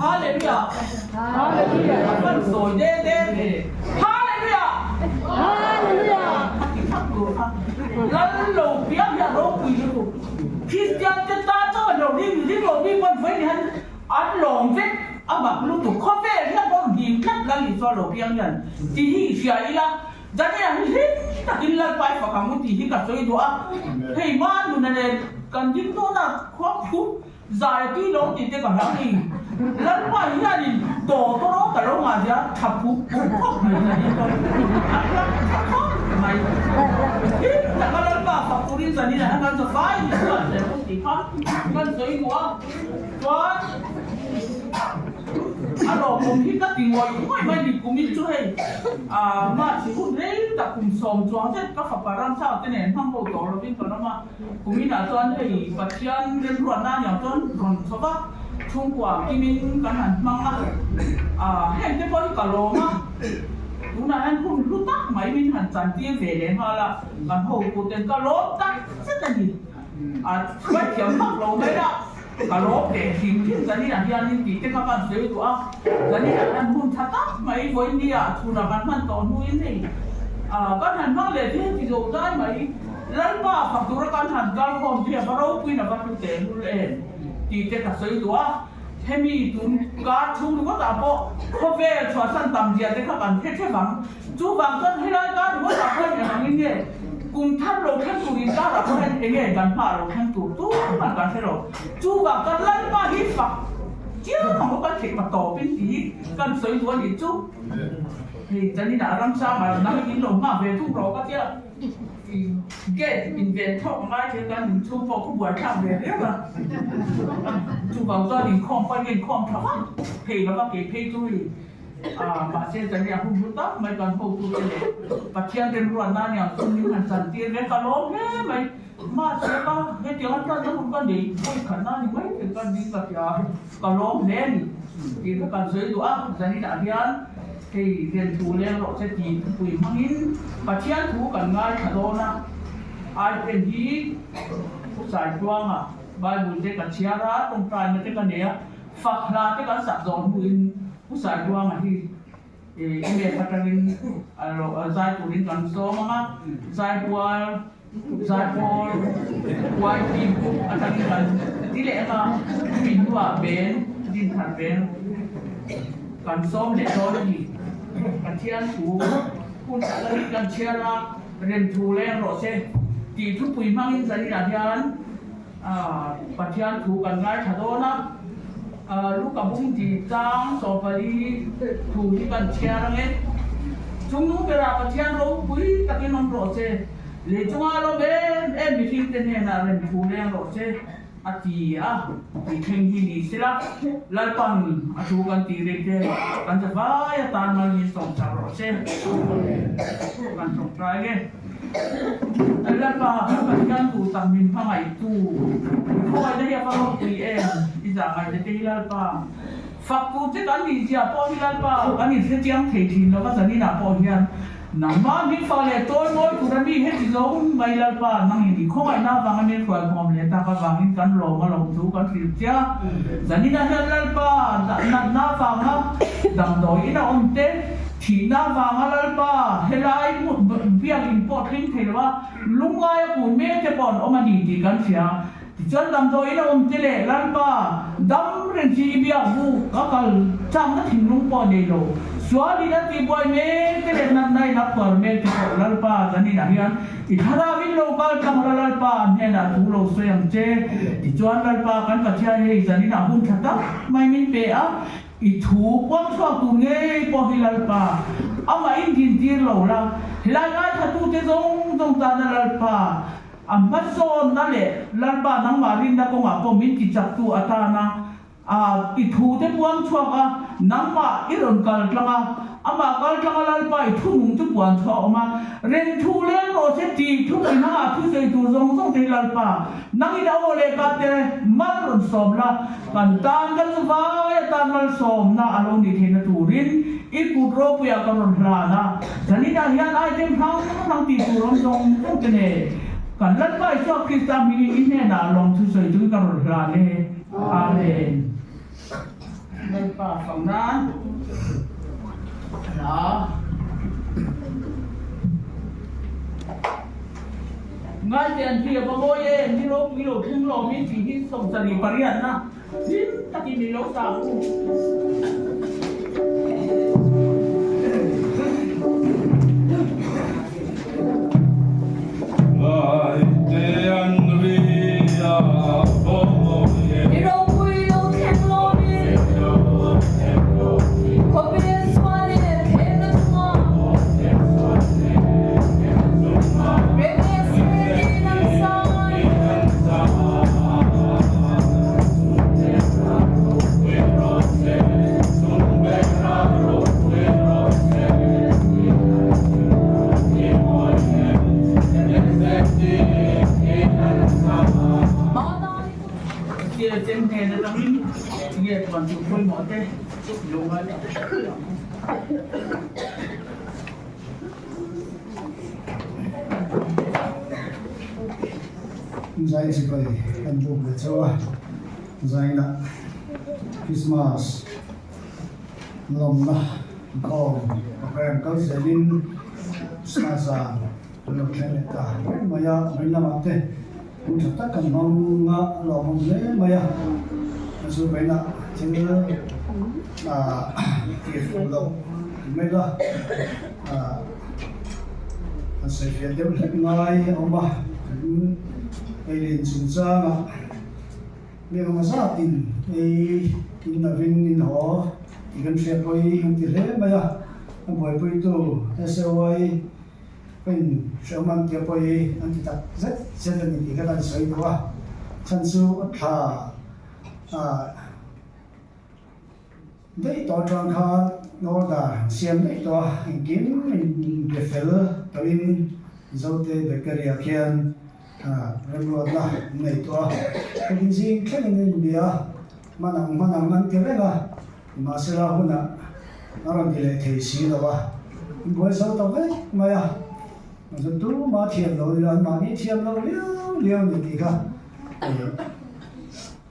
Hallelujah! A van sawi de de ve. Hallelujah! A ti thak tur kha. Lal lo piang hian ropui lutuk. Kristian te tan chauh a lo ring ring lo mi pawn vawi ni han an lawm vek a mak lutuk. Khawvel hian pawh hlim tlat Lal Isua lo piang hian ti hi i hria ila Daniel hi hlim takin Lalpai fak ang u tih hi ka sawi duh a. Hei ma nuna nen kan ding tawhna khua phu zai a tui lo tih te ka hlau ni. Lalpai hianin taw tawrh ka lo ngah zia tha phu phu khawp mai ka ni tawn. A hla tha khawp mai. Hlim taka Lalpa fak turin zanin ah hian kan zafai ni chuan hle u tih kha kan sawi duh a. Chuan a lawmawm hi ka ti ngawih ngawih mai ni kumin chu hei ah March hi hun rei tak kum sawm chuang zet ka fapa ramsau te nen hmang ho tawh lovin ka ram a, kumin ah chuan hei Pathian remruatna aniang chuan rawn chho va, chhungkua kimin kan han hmang a, ah heng te pawh hi ka lawm a, tunah hian hun hlu tak mai min han chantir ve leh nghal a, kan hotu ten ka lawm tak zet a ni. A hruai thiam vak lo mai a, ka lawm leh hlim hlim Zaninah hianin tih te kha ka han sawi duh a, Zaninah hian hun tha tak mai vawinia chhunah kan hman tawh hnuin hei kan han hmang leh thil ti zo zai mai, Lalpa fak tura kan han kal khawm chu hei a va ropuiin a va hlu teh lul em tih te ka sawi duh a, hemi tun kar chhung ringawtah pawh khawvel chhuahsan tam zia te kha kan hre hrep ang. Chuvang chuan helai kar ringawtah khan eng angin nge kum thar lo thleng tur in karah pawh hian eng nge kan hma lo thleng tur tumah kan hre lo. Chuvang chuan Lalpa hi fak chiang ang aw kan theih pa tawpin tih hi kan sawi duh a nih chu. Hei Janina ramsanga nang in lo nghak ve thung rawh ka tia gate in ven thawk a ngai thei kan inchhung pawh khu buaithlak ve riau a. Chuvang chuan inkhawm pawh hian inkhawm tha vak thei lova kei phei chu hei Mahse zan i a hun hlu tak mai kan hotute leh Pathian remruatna aniang chu min han chantir ve ka lawm hle mai. Mahse ka hetiang a tlanna hun ka nei vawi khatna ni mai thei ka ding ka tia ka lawm hle a ni tih kha kan sawi duh a. Zaninah hian hei renthu leng rawh che tih thupui hmangin Pathian thu kan ngaithla dawn a. Item hi Saitluanga Bible te ka chhiar a, tawngtaina te ka nei a. Fak hla te kan sak zawh hnuin Pu Sairuanga hi email atangin zai turin kan sawm ang a, Zaipual, Zaipawl, YT group atangin kan ti leh ang a, chumi hnuah beng, Dinthar beng kan sawm leh dawn a ni. Pathian thu hun tak a nih kan chhiar a, remthu leng rawh se tih thupui hmangin zaninah hian Pathian thu kan ngaithla dawn a, Luka bung tih chang 14 thu hi kan chhiar ang e. Chung nu berah Pathian ropui takin awm rawh che, lei chunga lawm em em mihringte hnenah rem thu leng rawh che, a ti a, tih thleng hi ni sela, Lalpan a thu kan tih rik te kan za vai atan mal min sawmsak rawh che. Kan tawngtai nge. Lalpa, kan Pathian duh tak min hmangaihtu, khawngaihna hi a va ropui em? I zah ngaihna te hi Lalpa, faktu che kan nih zia pawh hi Lalpa, kan inhre chiang thei thin lo va zaninah pawh hian nangmah min fah leh tawi mawi tura mi heti zo mai Lalpa, nangin i khawngaihna avanga min hruaikhawm leh tak avangin kan lawm a lawm thu kan hrilh che a. Zaninah hian Lalpa, natna avanga damdawiin a awm te, Thihna avanga Lalpa helai hmun biakinn pawh thleng thei lo a, lungngai a kun mek te pawh an awm a ni tih kan hria. Tichuan damdawiin a awm te leh Lalpa dam reng chi i biak buk a kal chakna thinlung pawh nei lo, sualin a tihbuai mek te leh natna in a phuar mek te pawh Lalpa zaninah hian i thlarauin lo kal tlang la Lalpa a hnenah thu lo sawi ang che. Tichuan Lalpa kan Pathian hei zaninah hun tha tak mai min pe a, I thu puang chhuak tur ngei pawh hi Lalpa, amah in dintir lo la, helai ngaithlatute zawng zawng tana Lalpa, a hmasawnna leh Lalpa nangmah rinna kawngah pawh min tichaktu atana a i thute puang chhuak a, nangmah i rawn kal tlang a, amah kal tlang a Lalpa i thu nung chu puan chhuah a awm a, reng thu leng rawh se tih thupui hmangah thusawi tur zawng zawng te hi Lalpa, nangin a aw leh ka te mal rawn sawm la, Kan tan kan vai atan malsawmna a lo nih theihna turin i kut ropuiah ka rawn hlan a, zaninah hian item hrang hrang tih tur awm zawng zawng te nen kan Lalpa Isua Krista hmingin i hnenah lawmthu sawi tuin ka rawn hlan e. Amen. Lalpa fak nan hla. Ngaite an thi a va mawi em, ni ropui lo thleng lawm i tih hi 78 na hlim takin min lo sa u. Ngaite an ri a va mawi em. Ni ropui lo thleng lawm i. Khawvel chuan e thleng a chunga. Rem leh Sretin an zai. Tia chem hnen atangin tinge tuan tur pawimawh te lo ngai leh ang. Zai sipai kan buk leh chauh a, zaina Christmas lawmna inkhawm program kal zelin Christmas zan an lo thleng leh ta reng mai a, vawiin lamah te Hun tha tak kan hmang a, a lawmawm hle mai a, a chu vawiinah thil tih fuh loh ti mai la, han sawi fiah deuh hlek ngai a awm a, kan eilin chungchangah mi engemaw zatin ei in lovin in haw tih kan hriat pawhin an ti hle mai a, a buaipuitu SAY Ka in hreawm an tia pawh hi an ti tak zet zet a ni tih kha kan sawi duh a, chhan chu a thla daih tawh atang khan order an siam daih tawh a, engkim in be fel tawhin Zote bakery ah khian remruatna an nei tawh a, heti zing thlengin an inbia a, hmanang hmanang an ti reng a. Mahsela hunah a rawn ti leh thei si lo a, in buai zo ta vek mai a, chu tuma thiam lo ila an mahni thiam lo liau liau ni tih kha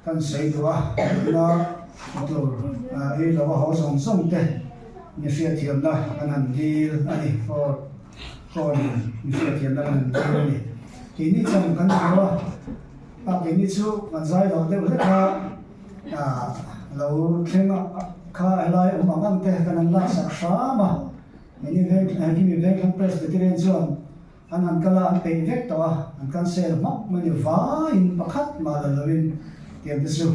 kan sawi duh a, tuna tur ei lo a haw zawng zawng te mi hriatthiamna kan han dil a ni, for phone in mi hriatthiamna kan han dil a ni. Keini chuan kan ti lo a, a keini chu kan zai lo deuh hlek a. Lo thleng kha helai awm ang ang te kan han laksak hram a, heni veng hemi vengthlang Presbyterian chuan an han kal a, an peih vek tawh a, an cancel hmak mai ni vaiin pakhat mah la loin tiang te chu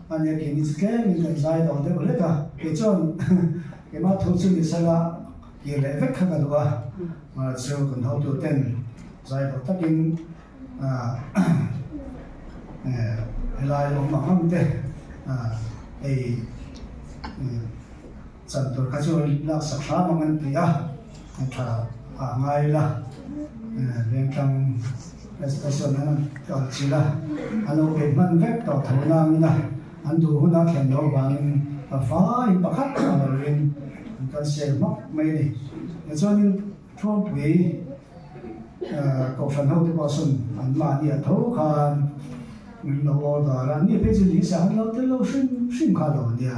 a nia keini chu tlemin kan zai tawh deuh hlek a, kei chuan keimah thu chu ni sela kir leh vek kha ka duh a, chu kan hotu ten zai tawh takin Helai awm ang ang te hei chan tur kha chu laksak hram ang an ti a, tha ah ngai ila vengthlang station an kal chilh a, an lo peih hman vek tawh tho nangin a an duh huna thlen loh avangin a vaiin pakhat a lo in an cancel hmak mai a ni. Tichuanin. Thuampui Kohhran hote pawh sawn an mahni a tho khan min lo order a, ni phei chu ni sa an lo tel lo hrim hrim kha lo ania,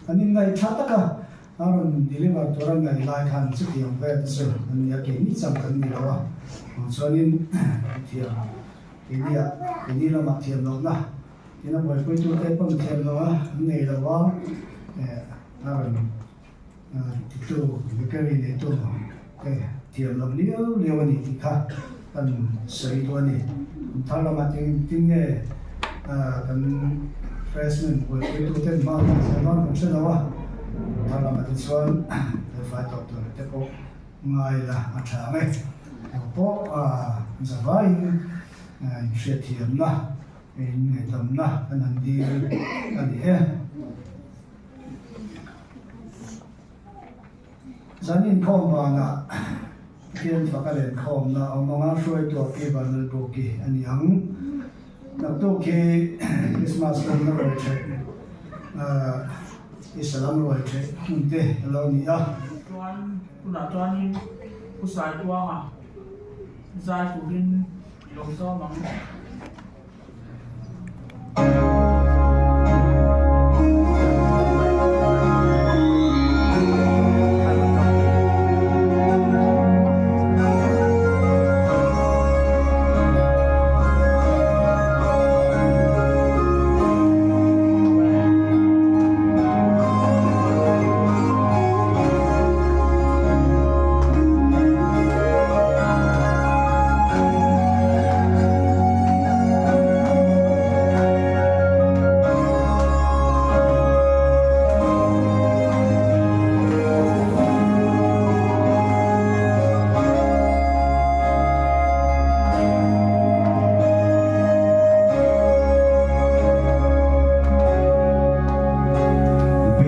an inngaih tha tak a, a rawn deliver tur a ngaih lai khan chutiang vel te chu an ni a, keini chang kan ni lo a, chuanin thiam keini ah keini lamah thiam lohna tina buaipuitute pawn thiam loh a an nei lo a, a rawn. Titu bakery neitu te thiam loh liau liau a ni tih kha kan sawi duh a ni. Kum thar lamah tin tin nge kan freshman buaipui tu ten hma an zir dawn kan hre lo a, kum thar lamah te chuan felfai tawh tur te pawh ngai la a tha ang e. Eng pawh zavaiin inhriatthiamna, inngaihdamna kan han dil a ni e. Zan inkhawm vanah Pathian fak a lenkhawmna a awm ang a, hruaituah Pi Vanlalbuki a ni ang. Naktuk hi Christmas lawmna ruai ṭheh, Isalam ruai ṭheh hmun te a lo ni a. Chuan tunah chuanin Pu Saituanga zai turin i lo sawm ang.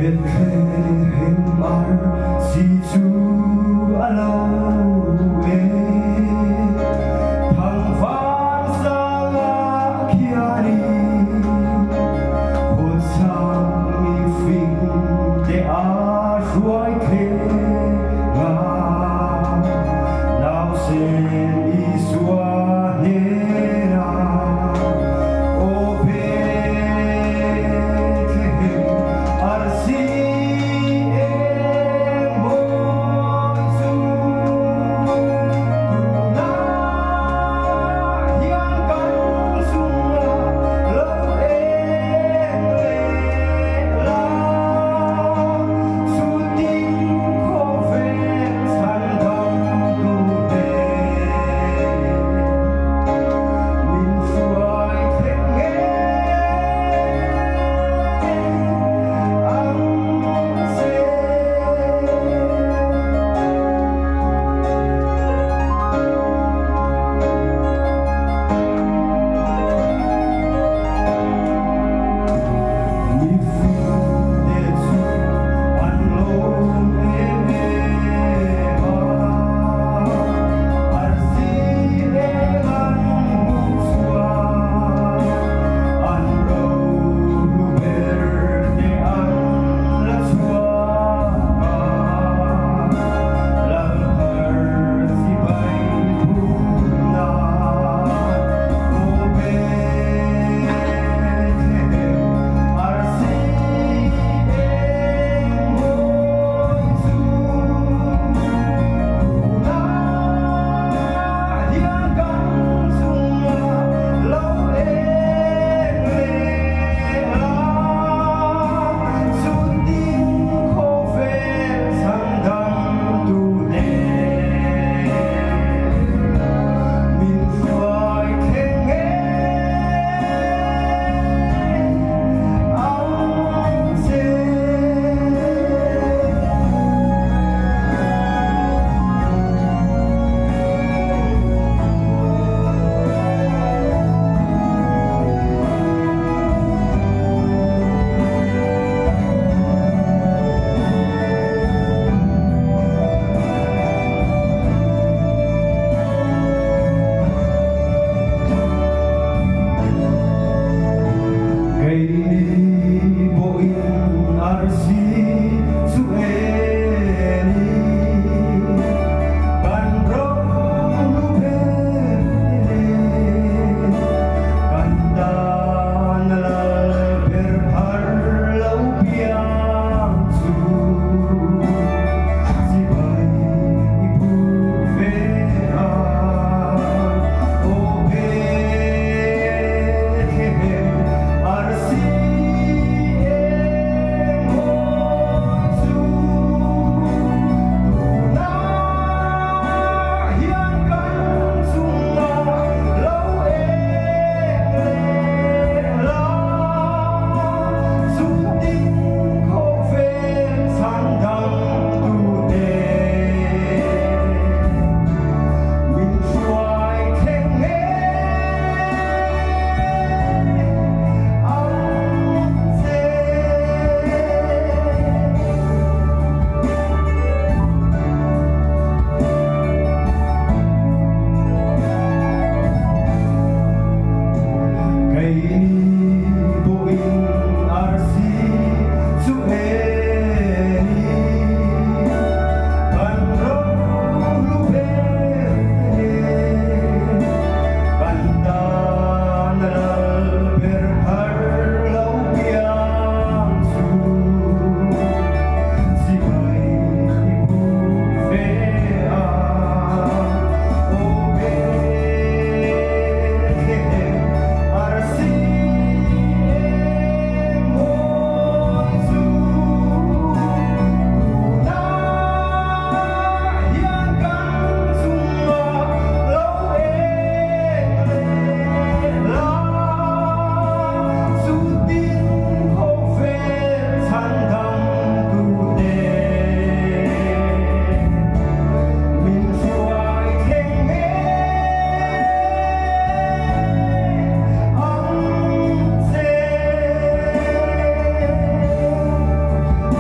Bethlehem arsi chu a lo eng. Thangvar sangah khianin khawchhak mifing te a hruai thleng a. Nausen Isua hnenah aw Bethlehem arsi eng mawi.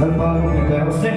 Lalpa ropui ber rawh se.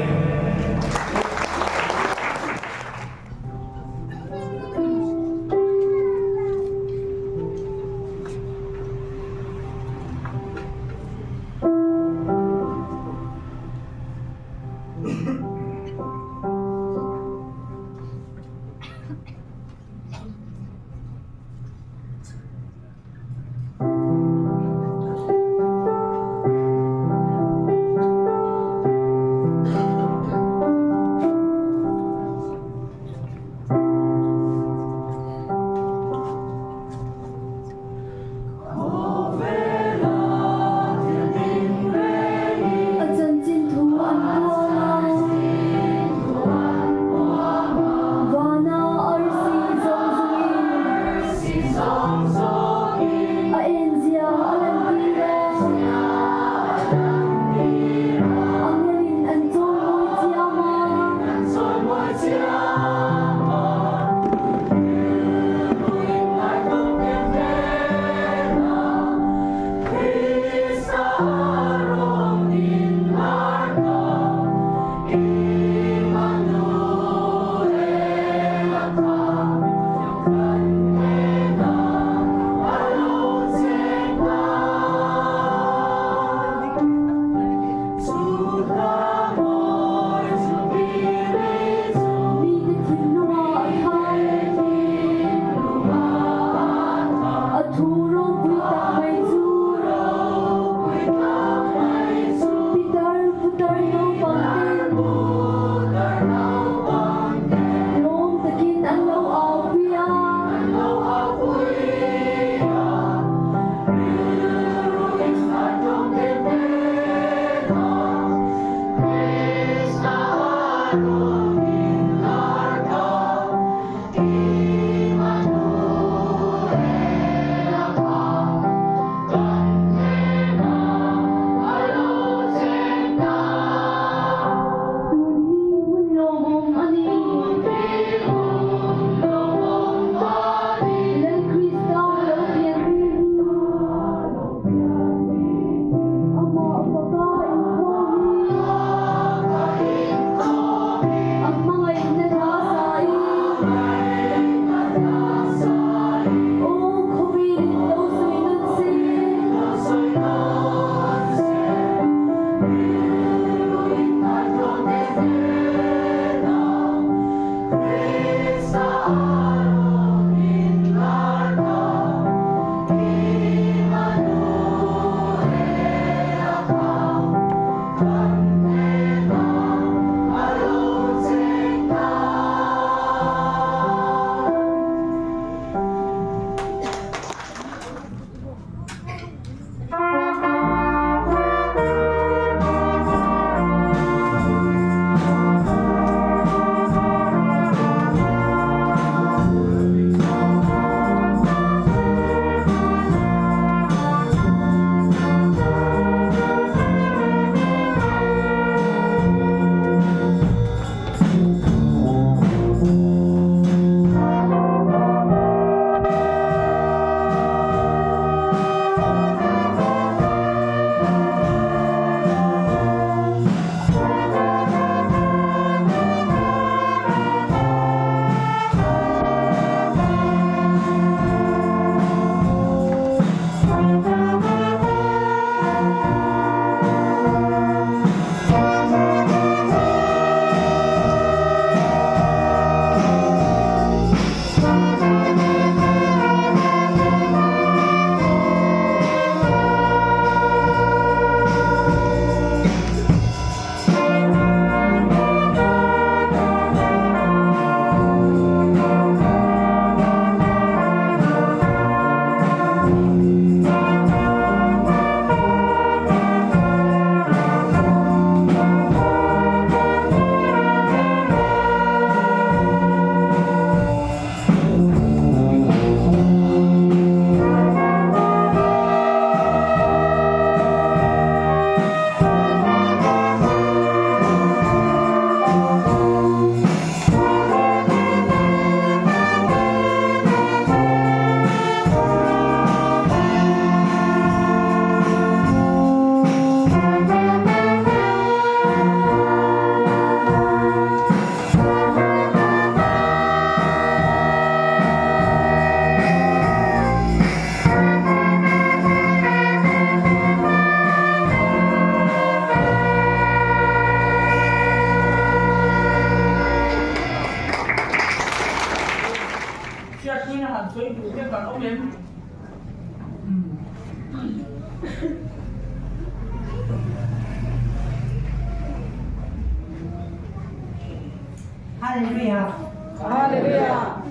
Hallelujah. Hallelujah.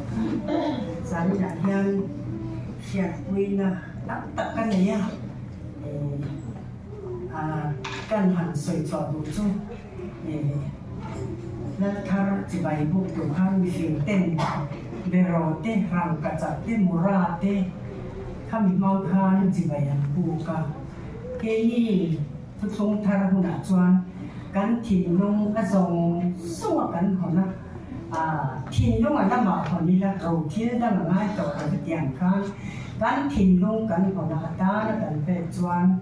Zaninah hian hriatpuina tam tak ka nei a, kan han sawi chhuah duh chu Lalthar chibai buk tur khan mihring ten beraw te, rangkachak te, mura te khami hmang khan chibai an buk a. Keini thuthlung thar hunah chuan kan thinlung a zawng zawng a kan hawn a, thinlung a lamah hawn ila ro thil dang a ngai tawh lo hetiang khan kan thinlung kan hawn a atana kan pek chuan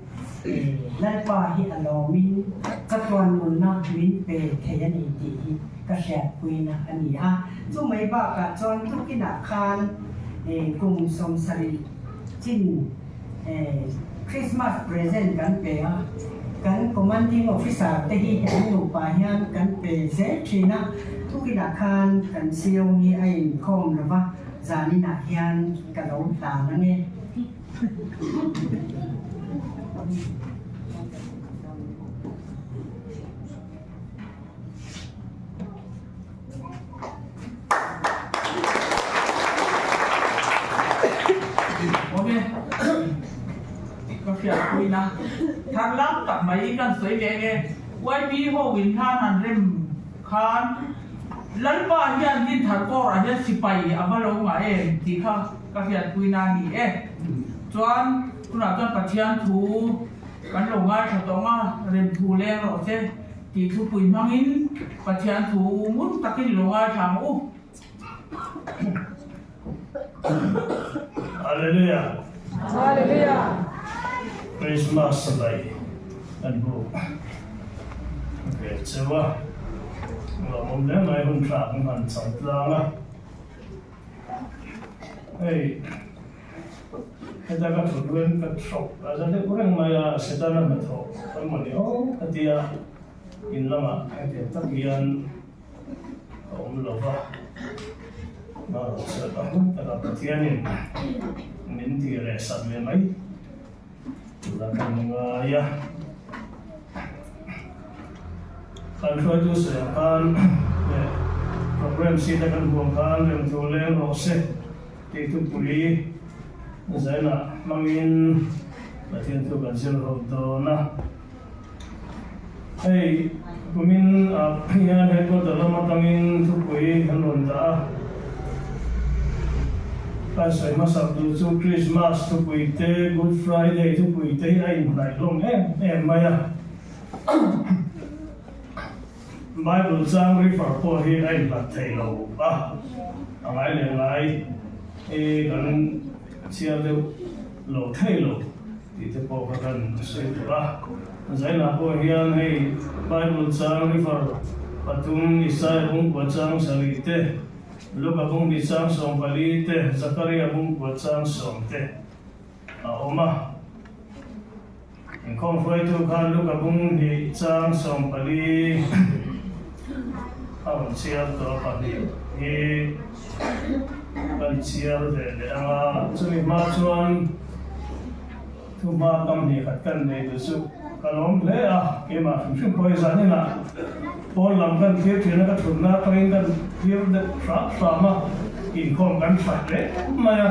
Lalpa hi a lawmin chatuan nunna min pe thei a ni tih hi ka hriatpuina a ni a. Chu mai bakah chuan tukinah khan kum 70 chin Christmas present kan pe a, kan Commanding Officer te hi an nupa hian kan pe zel thin a, tukinah khan kan CO hi a inkhawm lova zaninah hian ka lo hlan ange. Awm e, ka hriatpuina thar lam tak mai kan sawi leh nge YB ho in hlan han rem khan Lalpa hian Dinthar Kawrah hian sipai a va lo ngah em tih kha ka hriatpuina a ni e. Chuan tunah chuan Pathian thu kan lo ngaithla tawng a, rem thu leng rawh che tih thupui hmangin Pathian thu ngun takin i lo ngaithla ang u. Hallelujah. Hallelujah. Christmas salai kan bu ve cheu a, lawmawm hle mai hun tha kan han chang tlang a. Hei heta ka thut ruin ka thawk a za deuh reng mai a, Setana hnathawh kan mawni aw ka ti a, in lamah hetiang tak hian ka awm lo va, marawh chuan a hun takah Pathianin min ti reh sak ve mai tura kan ngai a. Kan hruaitu sawi ang khan leh programme seat a kan huam khan remtu leng rawh se tih thupui zainah hmangin Pathian thu kan zir ho dawn a. Hei kumin ah hian headquarter lam atangin thupui an rawn dah a. Kan sawi hmasak duh chu Christmas thupui te, Good Friday thupui te hi a inhnaih hlawm em em mai a. Bible chang refer pawh hi a inhlat thei lo a, a ngai leh ngai hi kan chhiar deuh lo thei lo tih te pawh kha kan sawi tur a. Zainah pawh hian hei Bible chang refer pathum Isaiah bungkua chang sarih te, Luka bungbi chang 14 te, Zakaria bungkua chang 10 te a awm a. Inkhawm hruaitu khan Luka bung hnih chang 14 a rawn chhiar tawh a, pahnih hi kan chhiar ve leh ang a, chumi hma chuan thuhma kam hnih khat kan nei duh chu ka lawm hle a, keimah hrim hrim pawh hi zaninah pawn lam kan thlir thin a, ka thutna atangin kan thlir deuh hram hram a, inkhawm kan tha hle mai a,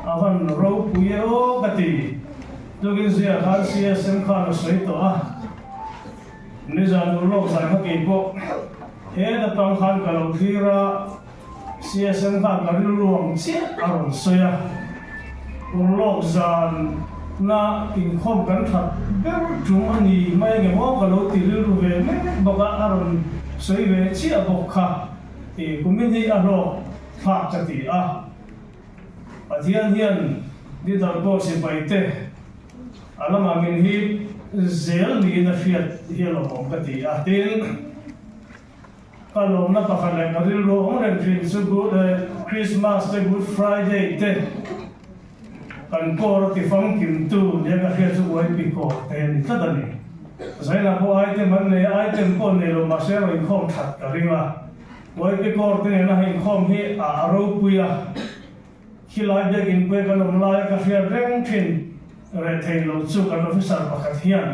a van ropui e aw ka ti. Tukin zia khan CSM khan a sawi tawh a, nizan ur lawk zai kha kei pawh heta tang khan ka lo thlir a, CSM khan ka rilru ang chiah a rawn sawi a, ur lawk zan na inkhawm kan that ber tum a ni mai ange maw ka lo ti rilru ve mek bawk a, a rawn sawi ve chiah bawk kha i kumin hi a hlawk thlak ka ti a. Pathian hian Didar pawh sipai te a lamah min hip zel niin a hriat hi a lawmawm ka ti a. Tin, ka lawmna pakhat leh ka rilru awm reng thin chu Good Christmas te Good Friday te kan kawr a ti famkimtu nia ka hriat chu uaipi kawr te a ni tlat a ni. Zainah pawh item an nei a, item pawh nei lo mahse a rawn inkhawm that ka ring a. Uaipi kawr te nena inkhawm hi a ropui a, khilai biakin pui kan awm laia ka hriat reng thin reh thei lo chu kan officer pakhat hian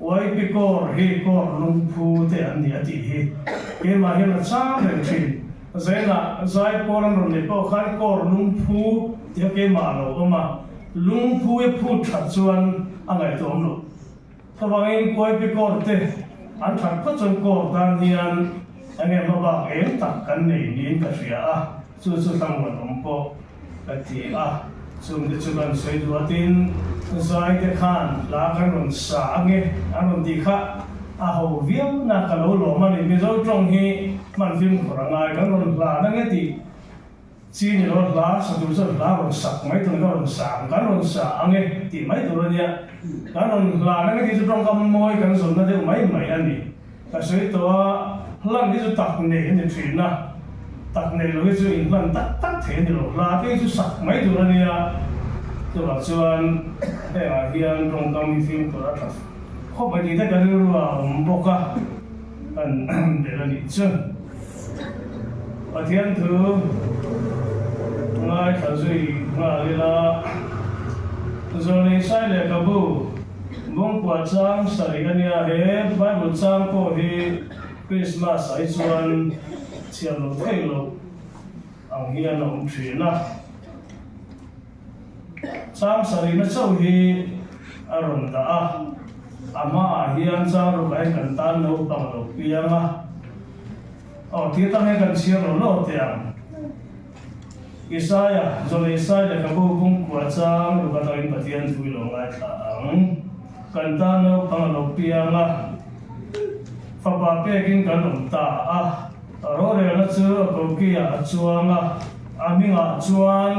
YP Corps hi Corps lungphu te an ni a tih hi keimah hian a chang reng thin. Zainah zai pawl an rawn neih pawh khan Corps lungphu tih kha keimah a lo awm a, lungphu i phut that chuan a ngaihtuahawm loh. Chuvangin YP Corps te an that phawt chuan Corps tan hian eng nge hmabak eng tak kan nei niin ka hria a, chu chu thlamuan awm pawh ka ti a. Chungte chu kan sawi duh a, tin zai te khan hla kan rawn sa ange an rawn tih kha a ho viau na ka lo lawm a ni. Mizo tawng hi hman fimkhur a ngai, kan rawn hlan ange tih Chi ni lo hla sa tur chuan hla rawn sak mai tur ka rawn sa ang, kan rawn sa ang e tih mai tur a nia. Kan rawn hlan ang e tih chu tawngkam mawi kan zawnna deuh mai mai a ni. Ka sawi tawh a, hlan hi chu tak nei a ni thin a, tak nei lo hi chu inhlan tak tak thei a ni lo. Hla te hi chu sak mai tur a nia. Chuvang chuan hengah hian tawngkam hi fimkhur a tha khawp mai tih te ka rilru a awm bawk a. Kan belh a nih chu. Pathian thu ngaithla zui nghal ila, Zawlei Sai lehkhabu bawngkua chang sarih a nia, he Bible chang pawh hi Christmas ah hi chuan chhiar loh theih loh ang hian a awm thin a. Chang sarihna chauh hi a rawn dah a, a hmaah hian chang rukah hian kan tan naupang lo piang a, aw tir tang hian kan chhiar lo lo teh ang. Isaia, Zawlei Isai lehkhabu pumkua chang ruk atangin Pathian thu i lo ngaithla ang. Kan tan naupang a lo piang a, fapa pekin kan awm ta a. Rorelna chu a kokiah a chuang a, a hmingah chuan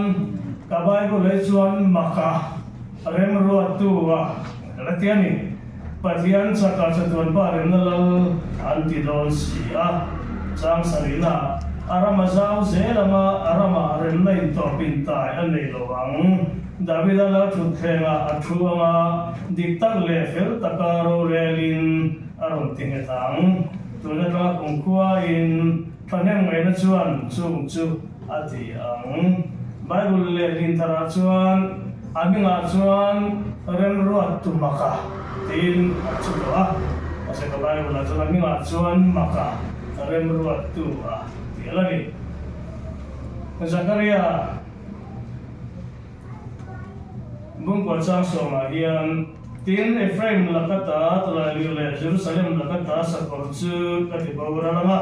ka Bible ei chuan maka remruattu a la ti a ni. Pathian chakah chatuan pa remna lal an ti dawn si a. Chang sarihna a ram a zau zel anga a ramah remna intawp intai a nei lo ang. Davida lal thutthlengah a thu anga dik tak leh fel taka rorelin a rawn ti nghet ang. Tun atanga kumkhuain thahnem ngaihna chuan chung chu a ti ang. Bible leh Lintharah chuan a hmingah chuan remruat tu maka tiin a chu tawh a. Mahse ka Bible-ah chuan a hmingah chuan maka remruat tu a ti a la ni. Zakaria Bungkua chang sawmah hian, Tin, Ephraim laka ta tawlailir leh Jerusalem laka ta sakawr chu ka ti boral ang a,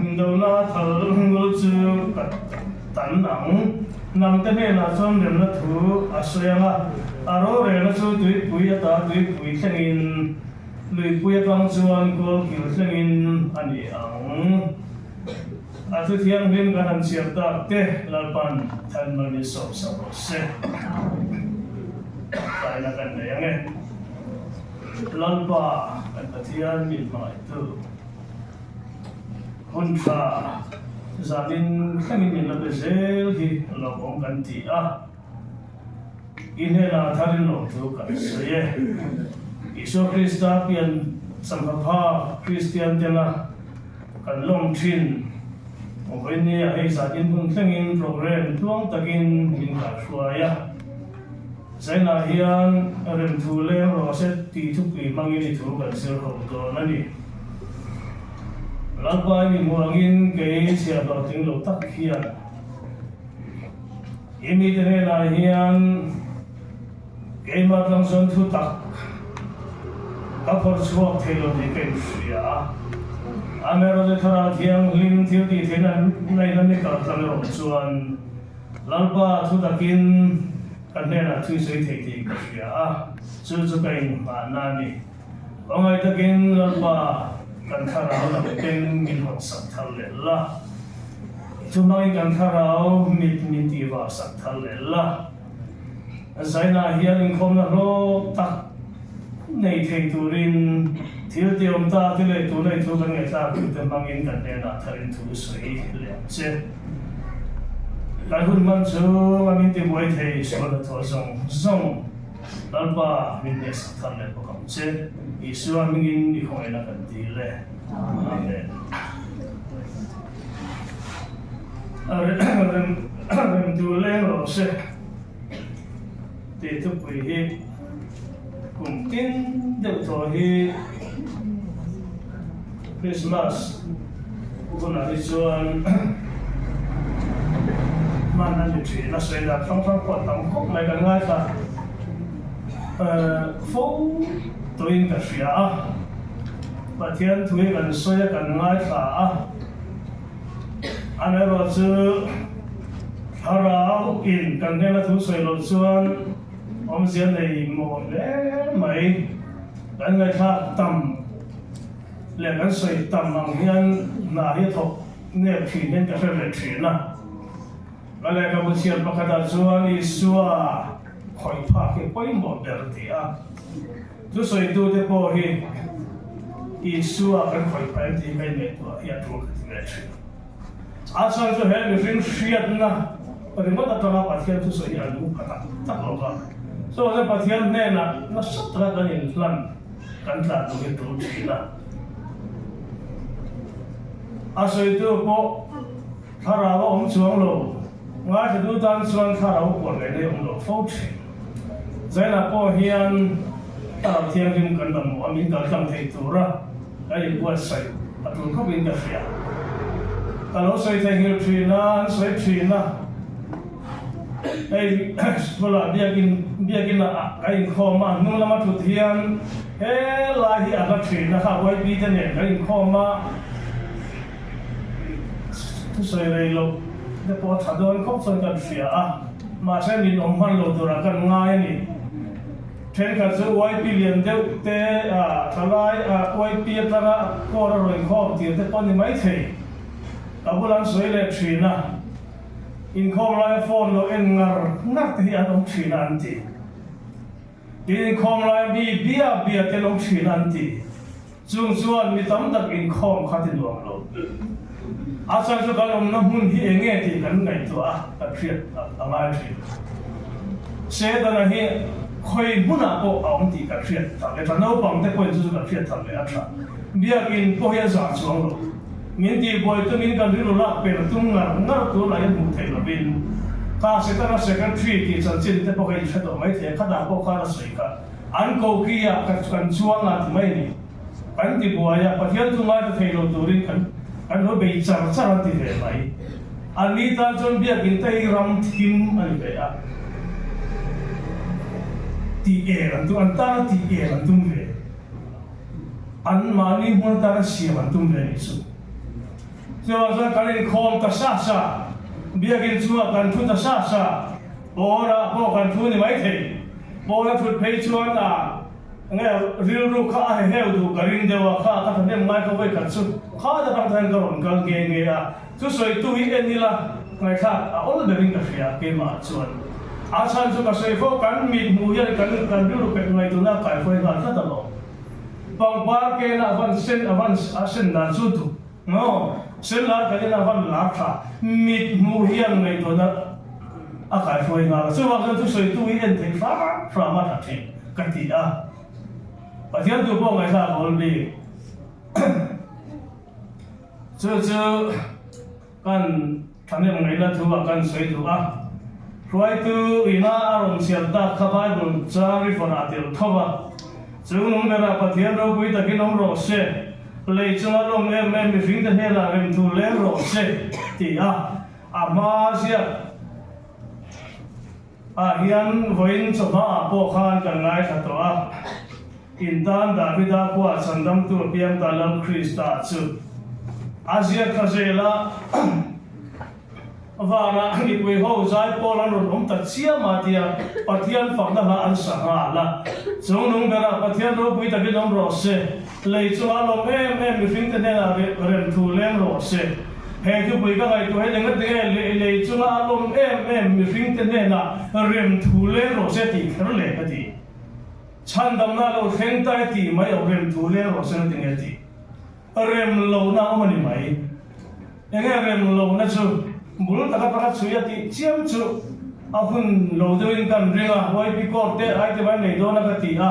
indona thal ngul chu ka tan ang. Hnamte hnenah chuan remna thu a sawi ang a, a rorelna chu tuipui ata tuipui thlengin, luipui atang chuan kawlkil thlengin a ni ang. A thu thianghlim kan han chhiar tak te Lalpan than mal min sawm sak rawh se. Taina kan nei ang e. Lalpa kan Pathian min hmangaihtu hun tha zanin thlengin min la pe zel hi lawmawm kan ti a. I hnenah tharin lawm thu kan sawi e. Isua Krista pian changha phak Kristian tena kan lawm thin. Vawiin a hei zat in hun thlengin programme tluang takin min kaihruai a. Zainah hian remthu leng rawh se tih thupui hmangin i thu kan zir ho dawn a ni. Lalpa i mi hmuh angin kei chhiah hlawhtling lo tak hian I mite hnenah hian keimah tlang chuan thu tak ka phawrh chhuak thei lo tih ka inhria a. Amaherawhchu Thlarau Thianghlim thil tih theihna ngaihna mi kal tlang erawh chuan Lalpa thu takin ka hnenah thu i sawi thei tih ka hria a, chu chu ka inhmanna a ni. Pangngai takin Lalpa kan thlarau lam peng min hawn sak thar leh la. Chuvangin kan thlarau mit min tih vah sak thar leh la. Zainah hian inkhawmna hlawk tak nei thei turin thil ti awm ta te leh tuna i thu kan ngaihthlak tute hmangin kan hnenah tharin thu sawi leh ang che. Kan hun hman chunga min tibuai thei sual hnathawh zawng zawng. Lalpa min hnehsak thar leh bawk ang che. Isua hmingin i khawngaihna kan dil e. Amen. Rem tur leng rawh se tih thupui hi. Kum tin deuh tawh hi Christmas hunah hi chuan hman a ni thin a, sawi dan hrang hrang pawh a tam khawp mai kan ngaithla fo tawhin ka hria a, Pathian thu hi kan sawi a kan ngaithla a, amaherawhchu thlarau in kan hnena thu sawi loh chuan Awmzia nei maw hle mai. Kan ngaihthlak tam leh kan sawi tam ang hian hna hi a thawk nep thin hian ka hre ve thin a. Ka lehkhabu chhiar pakhatah chuan Isua khawih phak hi pawimawh ber ti a. Thusawitute pawh hi Isua kan khawih phah em tih hi ka inngaihtuah hi a tul ka ti ve thin. A chhan chu he mihring hriatna ringawt atanga Pathian thusawi hi a lung pha tak tak lo va. Chuvangin Pathian hnenah nasa taka kan inhlan kan tlan duh hi tul thin a. A sawitu pawh thlarau a awm chuang lo, ngaithla tan chuan thlarau puan ngaihna hi a awm lo fo thin. Zainah pawh hian thlarau thianghlim kan mamawh a, min kaltlang thei tura kan inbuatsaih a tul khawpin ka hria. Ka lo sawi theihnghilh thin a, an sawi thin a, hei school-ah biakin biakin-ah ka inkhawm a, hnung lama thut hian helai hi a hla thin a, kha YP te nen kan inkhawm a, thusawi rei loh te pawh a tha dawn khawp chuan kan hria a, mahse min awm hman lo turah kan ngai a ni. Thenkhat chu YP lian deuh te a thalai a YP atanga court a rawn inkhawm tir te pawh a ni maithei. Ka bula an sawi leh thin a, inkhawm laia phone lo en ngar ngar te hi an awm thin a an ti. Tin inkhawm laia mi bia bia te an awm thin a an ti. Chung chuan mi tam tak inkhawm kha ti nuam lo. A chhan chu kan awmna hmun hi eng nge tih kan ngaihtuah a, kan hriat a ngai thin. Setana hi khawi hmunah pawh a awm tih kan hriat thar leh tha. Naupang te pawhin chu chu kan hriat thar leh a tha. Biakin pawh hi a zah chuang lo. Min tihbuai tumin kan rilru lak per tum ngar ngar tur lah hi hmuh theih lovin kha Setana secretary tih chanchin te pawh kha in hre tawh maithei a, khatah pawh khan a sawi kha. An koki ah kan chuang a ti mai a ni. Kan ti buai a, Pathian chu ngaithla thei lo turin kan kan lo bei char char an ti ve mai. An ni tan chuan biakin te hi ram thim a ni ve a. Tih el an tum, an tana tih el an tum ve. An mahni hmun atana siam an tum ve a nih chu. Chuvang chuan kan inkhawm ta sa sa, biakin chungah kan thu ta sa sa, pawnah pawh kan thu ni maithei. Pawn a thut phei chuan a nge rilru kha a heheu duh ka ring deuh a, kha ka thahnem ngai kha vawi khat chu kha ta tang hian ka rawn kal nghe nghe a, chu sawitu hi en ila ngaihthlak a awl berin ka hria keimah chuan a chhan chu ka sawi fo kan mit hmuh hian kan kan rilru pek ngaihtuahna a kaihruai nghal tlat alawm. Pangpar kena a van sen a van a sen dan chu duh maw sen lar kan ina a van lar tha mit hmuh hian ngaihtuahna a kaihruai nghal a chuvang chuan thusawitu hi en theih hram hram a tha thin ka ti a Pathian tu pawh ngaihthlak a awl bik chu chu Kan thahnem ngaihna thu ah kan sawi duh a, hruaitu ina a rawn chhiar tak kha Bible chang river ah tel tho a, chung nung berah Pathian ropui takin awm rawh se, lei chunga lawm em em mihringte hnenah remthu leng rawh se ti a a hma ziak ah hian vawiin chawhma ah pawh khan kan ngaithla tawh a, In tan Davida khua chhandamtu a piang ta Lal Krista chu a ziak thla zel a, vanah mipui ho zai pawl an rawn awm ta chiam a tia Pathian fakna hla an sa nghal a. Chungnung berah Pathian ropui takin awm rawh se, lei chungah lawm em em mihringte hnenah rem thu leng rawh se. He thupui ka ngaihtuah hian engatinge lei chunga a lawm em em mihringte hnenah rem thu leng rawh se tih kher leh ka ti. Chhandamna lo thleng ta e tih mai lo rem thu leng rawh se na tinge tih rem lohna awm a ni mai. Enge rem lohna chu bul taka pakhat chhui a tih chiam chu a hun lo deuhin kan ring a, YP court te ai te mai nei dawn a ka ti a,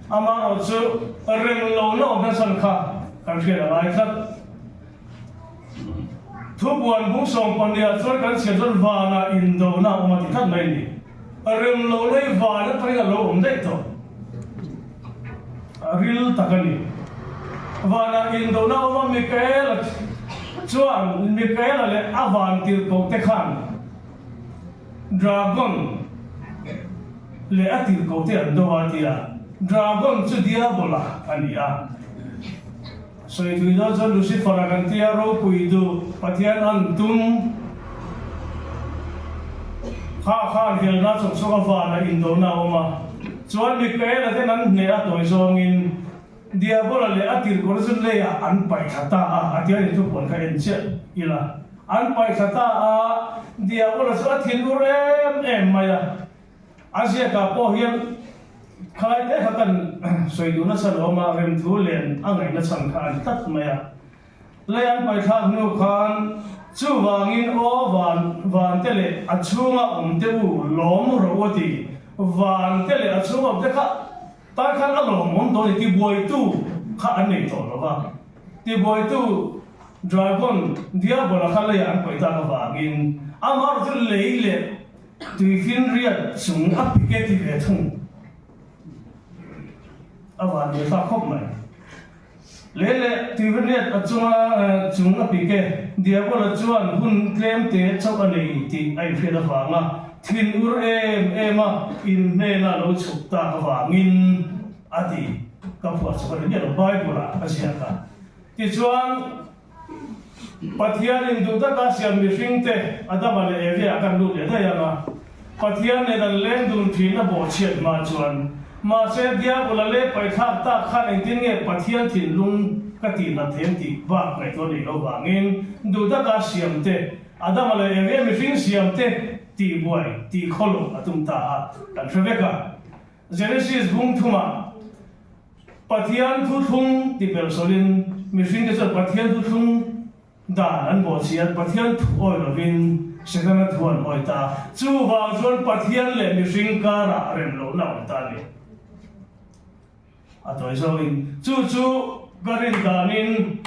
amaherawh chu rem lohna awmna chhan kha kan hriat a ngai tlat. Thupuan bung 12 ah chuan kan chhiar chuan vanah indona a awm a ti tlat mai a ni. Rem lo lei van atangin a lo awm daih tawh. Ril tak a ni. Vanah indona awm a Mikaela chuan Mikaela leh a vantirhkoh te khan Dragon leh a tirhkoh te an do a ti a. Dragon chu Diabola a ni a. Sawi tui dawn chuan Lucifer-a kan tia ropui duh Pathian an tum kha khan helna chawk chawk a vanah indona a awm a. Chuan Mikaela ten an hneh a tawi zawngin Diabola leh a tirhkawr chu leiah an paih thla ta a, a tia inthupuan kha en chiah ila. An paih thla ta a, Diabola chu a thinur em em mai a. A ziakah pawh hian khalai te kha kan sawi duh nasa lo awm a, remthu len a ngaihna chhan kha a ni tlat mai a. Lei an paithlak hnu khan chuvangin aw van van te leh a chhunga awm te u lawm rawh u a ti. Van te leh a chhunga awm te kha tan khan a lawmawm tawh a ni, tibuaitu kha an nei tawh lo va. Tibuaitu Dragon, Diabola kha leiah an paih tak avangin amaherawhchu chu lei leh Tuifinriat chung a pike ti ve thung a van ve thlak khawp mai. Lei leh tuifinriat a chunga chung a pike Diabola chuan hun tlem te chauh a nei tih a inhriat avanga thin ur em em a in hnena lo chhuk tak avangin a ti. Ka phuah chhuk a ni miah lo, Bible ah a ziak a. Tichuan. Pathianin duh taka siam mihringte Adama leh Evi ah kan lut leh daih ang a. Pathian nen an leng dun thin a bawhchhiat hma chuan. Mahse, Diabola leh paithlak tak khan engtin nge Pathian thinlung ka tihnat them tih bak ngaihtuah nei lo vangin duh taka siamte Adama leh Evi a mihring siamte tihbuai tihkhawlh a tum ta a, kan hre vek a. Genesis bung thumah Pathian thuthlung ti ber sawlin mihringte chuan Pathian thuthlung dan an bawhchhiat, Pathian thu awi lovin Setana thu an awi ta. Chuvang chuan Pathian leh mihring karah rem lohna a awm ta a ni. A tawi zawngin chu chu ka rin danin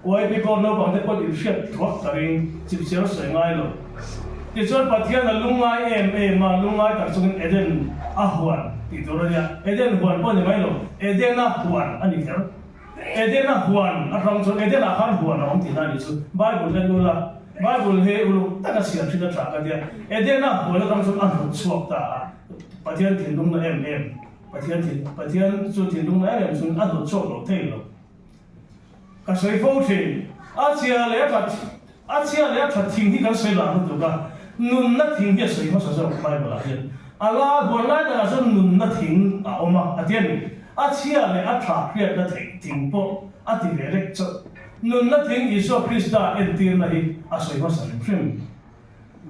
YP Court naupangte pawh inhriat thuak ka ring, chipchiar sawi ngai lo. Tichuan Pathian a lungngai em em a, lungngai tak chungin Eden a huan tih tur a nia. Eden huan pawh a ni mai lo, Edena huan a ni kher. Edena huan atang chuan Eden-ah khan huan a awm tihna a nih chu. Bible en ula, Bible hi uluk taka chhiar thin a tha ka tia. Edena huan atang chuan a hnawt chhuak ta a, Pathian thinlungna em em, Pathian thin, Pathian chu thinlungna em em chuan a hnawt chhuak lo thei lo. Ka sawi fo thin. A chhia leh a that, a chhia leh a that thing hi kan sawi lah lutuk a, nunna thing hi a sawi hmasa zawk Bible ah hian. A la huan lai takah chuan nunna thing a awm a, a ti a ni. A chhia leh a tha hriatna theih thing pawh a ti ve lek chauh. Nunna thing Isua Krista entirna hi a sawi hmasa hrim hrim.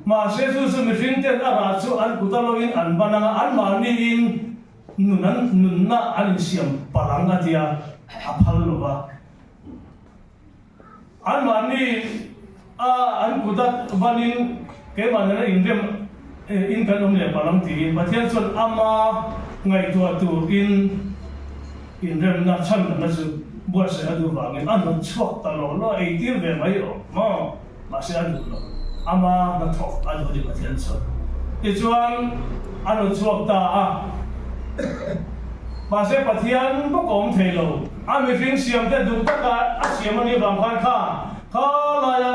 Mahse chu chu mihring ten a rah chu an kut a loin an ban anga anmahniin Nun an nunna an insiam palh ang a tia a phal lo va. Anmahni a an kut a vanin keimah nena inrem in kan awm leh palh ang tiin Pathian chuan ama ngaihtuah tur in inremna chhandamna chu buatsaih a duh vangin a hnawt chhuak ta lo lo a eitir ve mai awm maw? Mahse a duh lo. Ama hnathawk a duh a ni Pathian chuan. Tichuan a rawn chhuak ta a. Mahse Pathian bawk a awm thei lo. A mihring siamte duh taka a siam a nih vang khan kha kha laia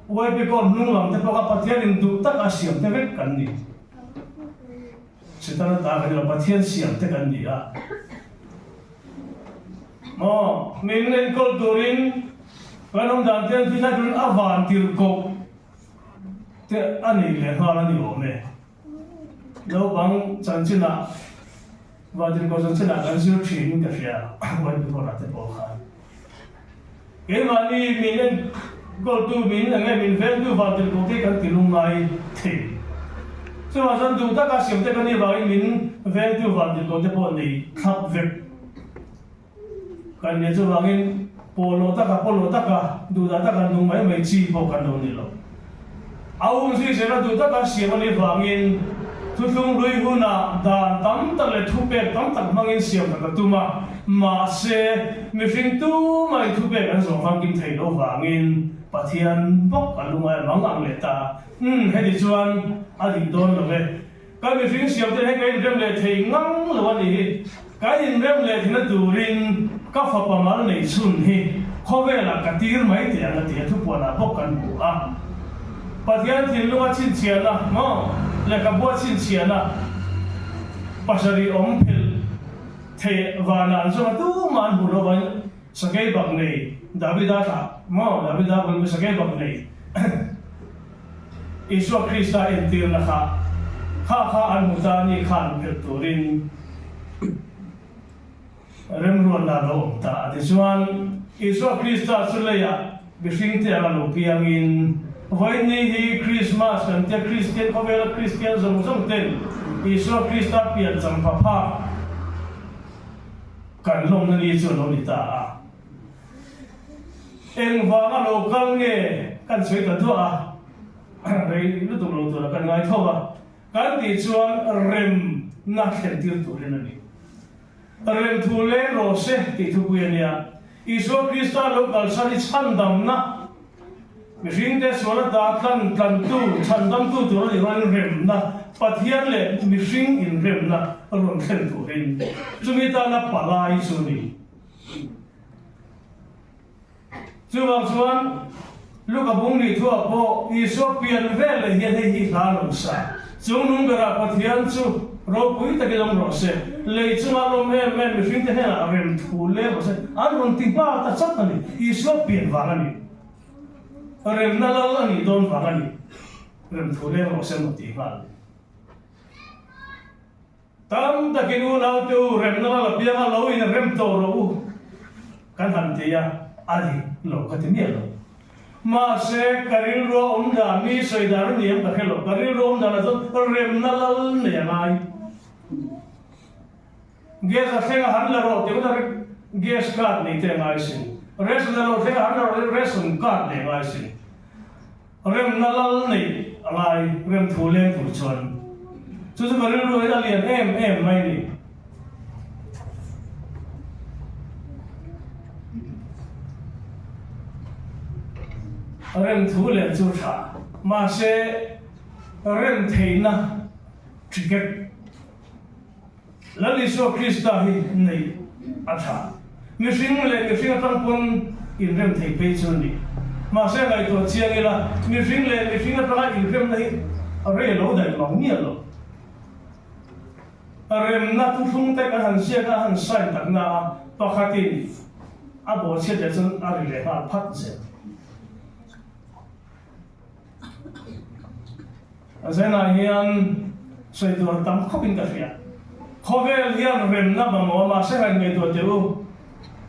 YP Court hnung lam te pawh kha Pathianin duh taka a siamte vek kan ni. Setana ta kan ni lo, Pathian siamte kan ni a. Maw, min enkawl turin kan awm dan te an thi thlai turin a van tirhkoh te a nei leh nghal a ni awm e. Naupang chanchinah, van tirhkoh chanchinah kan zir thin ka hria, Whiteboard ah te pawh khan. Keimahni min enkawltu, min eng nge min vengtu van tirhkoh te kan ti lungngai thei. Chuvang chuan duh taka siam te kan nih vangin min vengtu van tirhkoh te pawh nei thlap vek kan nia. Chuvangin pawlawh taka pawlawh taka duhdah taka nung mai mai chi pawh kan lo ni lo. A umzui zela duh taka siam a nih vangin thuthlung hlui hunah dan tam tak leh thupek tam tak hmangin siam tak a tum a, mahse mihring tumah in thupek an zawh famkim thei loh vangin Pathian bawk a lungai mang ang leh ta a, Umm, heti chuan a dik dawn lo e. Ka mihring siam te hi ka inrem leh thei ngang lo a nih hi. Kan inrem leh thina turin ka fapa mal nei chhun hi khawvelah ka tir mai teh ang a ti a, thupuanah bawk kan hmu a. Pathian thinlunga chhinchhiahna maw lehkhabua chhinchhiahna pasarih awm phelh theih vanah an zawng a, tumah an hmu lo vangin sakei bak nei Davida thlah maw Davida bul sakei bak nei Isua Krista entirna kha kha kha an hmu ta ni khan phelh turin remruatna a lo awm ta a. Tichuan, Isua Krista chu leiah mihringte anga lo piangin, vawiin ni hi Krismas kan tia Kristian khawvela Kristian zawng zawng ten Isua Krista pian changpha phak kan hlawmna ni chu a lo ni ta a. Engvanga lo kal nge kan sawi ta duah a, rei lutuk lo tura kan ngai tho a, kan tih chuan remna thlen tir turin a ni. Rem thu leng rawh se tih thupui a nia. Isua Krista lo kalsan i chhandamna, mihringte suala dah tlan tlantu, chhandamtu tur a nih rualin remna, Pathian leh mihring inremna rawn thlen turin chumi tana palai chu a ni. Chuvang chuan Luka bung nih thuah pawh Isua pian vel leh hian hei hi hla lo sa. Chung nung berah Pathian chu ropui takin awm rawh se, lei chunga lawm em em mihringte hnenah rem thu leng rawh se, an rawn ti nghal ta chat a ni. Isua pian vang a ni. Remna lal a nih dawn vang a ni. Rem thu leng rawh se an rawn ti nghal. Tam takin unaute u remna lal apianga lo in rem tawh rawh u kan han ti a, a dik lo ka ti miah lo. Mahse, ka rilru a awm dan, mi sawi dan a ni em ka hre lo, ka rilru a awm danah chuan remna lal nei a ngai. Gas a thleng a han la rawh tih hunah gas card nei te a ngai sin, ration a lo thleng a han la rawh tih ration card nei a ngai sin. Remna lal neih a ngai, rem thu leng tur chuan. Chu chu ka rilru hian a lian em em mai ni. Rem thu len chu tha, mahse rem theihna ticket Lal Isua Krista hi neih a tha. Mihring leh mihring atang pawn inrem thei phei chu a ni. Mahse ngaihtuah chiang ila, mihring leh mihring atanga inremna hi a rei lo daih mang miah lo. Remna thuthlung te kan han ziak a, han sign tak na a, pakhatin a bawhchhiat leh chuan a ri leh nghal phat zel. A zenah hian sawi tur tam khawpin ka hria. Khawvel hian remna mamawh a, mahse ngaih ngaihtuah teh u,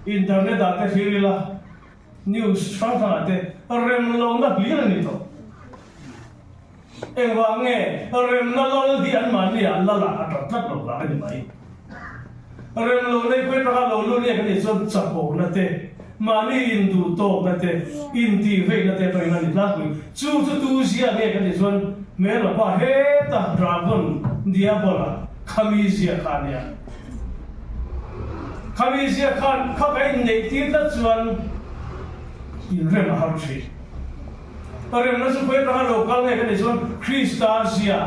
internet ah te thlir ila, news hrang hrangah te rem lohna hlir a ni tawh. Engvang nge remna lal hi anmahni ah lal ah a tat tlat lo vang a ni mai. Rem lo nei pawhin ranga lo lu nek a nih chuan chapawhna te, mahni induh tawkna te, intihveihna te atangin a ni tlangpui. Chu chu tu zia nge ka tih chuan hmel pa heta dragon diabola khami zia kha a nia. Khami zia khan kha ka inneih tir tlat chuan inrem a har thin. Remna chu khawi atanga lo kal nge ka tih chuan Krista zia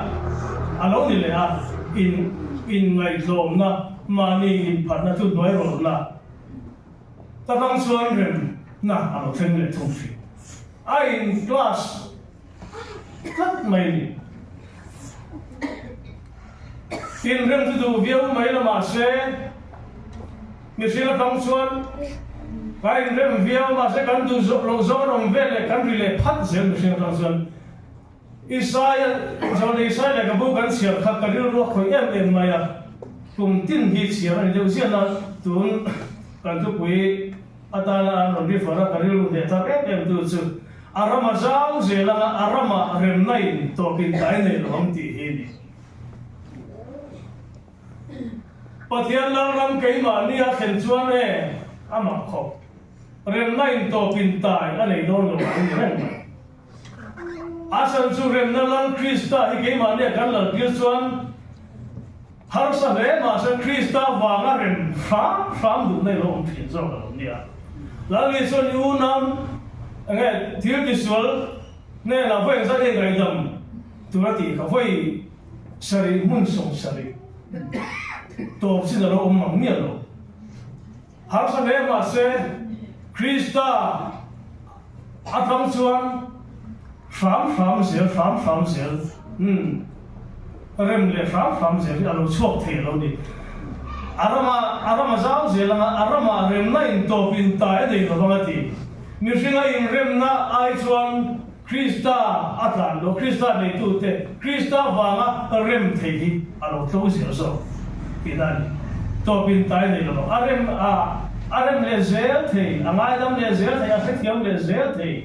a lo ni leh a, in inngaihtlawmna, mahni inphatna chu hnuai rawlhna takang chuan remna a lo thleng leh thung thin. A in class tlat mai a ni. Inrem chu duh viau mai la mahse mihring atang chuan ka inrem viau mahse kan duh zawh loh zawng an awm vel leh kan ri leh phat zel mihring atang chuan Isaia zawhna Isaia lehkhabu kan chhiar kha ka rilru a khawih em em mai a, kum tin hi chhiar a ni deuh ziah na tun kan thupui atana an rawn refer a ka rilru hneh thar em em tu chu a rama zau zel anga a rama remna in tawpin dai nei lo ang tih hi a ni. Pathian Lalram keimahni a thlen chuan e a mak khawp. Remna in tawpin tai a nei dawn lo ang ni reng mai. A chhan chu remna Lal Krista hi keimahni a kan lal tir chuan harsa hle mahse Krista vanga rem hram hram duhna i lo awm thin zawk a lo nia. Lal Isuan i unau enge thil tisual hnenah vawi engzat nge ngaihdam tur a tih kha vawi sarih hmun 70. Tawp chin a lo awm mang miah lo. Harsa hle mah se, Krista atang chuan hram hram zel, hram hram zel, umm, rem leh hram hram zel hi a lo chhuak thei lo ni. A rama, a rama zau zel anga a ramah remna in tawp in tai a nei lovang a ti. Mihringa inremna ai chuan Krista a tlan lo, Krista neitute, Krista vanga rem thei hi a lo tlo zel zawk tihna a ni. Tawpin tai nei lo, a rem a, a rem leh zel thei, a ngaidam leh zel thei, a hrethiam leh zel thei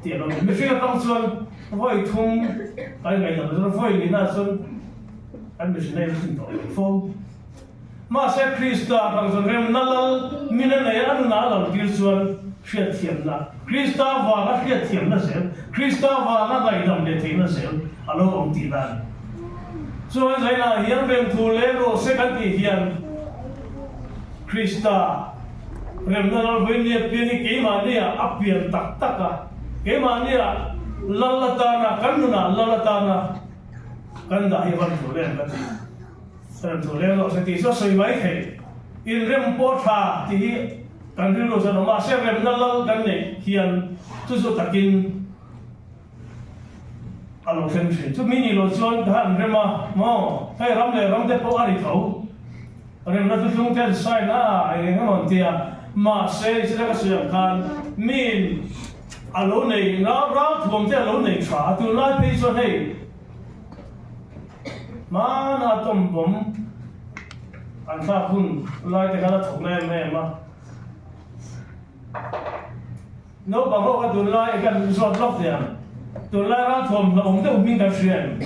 tih a lo ni. Mihring atang chuan vawi thum kan ngaidam chuan vawi lina chuan kan mihring a inhrin tawh lo fo. Mahse, Krista atang chuan remna lal min a nei a, a nunah a lal tir chuan hriatthiamna, Krista vanga hriatthiamna zel, Krista vanga ngaihdam leh theihna zel a lo awm tihna a ni. Chuan zainah hian remthu leh rawhse kan tih hian Krista remna lal vawinia pian hi keimahnia a pian tak tak a, keimahnia lal atana, kan nunah lal atana kan dah hi van thu lem ka ti. Rem thu leng lo se tih chu a sawi mai thei. Inrem pawh tha tih hi kan rilru chuan awm a, mahse remna lal kan neih hian chu chu takin a lo thleng thin. Chumi nih loh chuan ka han rem a, maw hei ram leh ram te pawh a ri tho. Remna chu tlung ten sign a eng eng emaw an ti a, mahse i chhela ka sawi ang khan miin a lo nei ralthuam te a lo nei tha a, tunlai phei chuan hei, Hmana atom bomb an thlak hun lai te khan a thawk na em em a. Naupang ho kha tunlai kan zawt lawk teh ang. Tunlai ralthuam hlauhawm deuh hming kan hria em?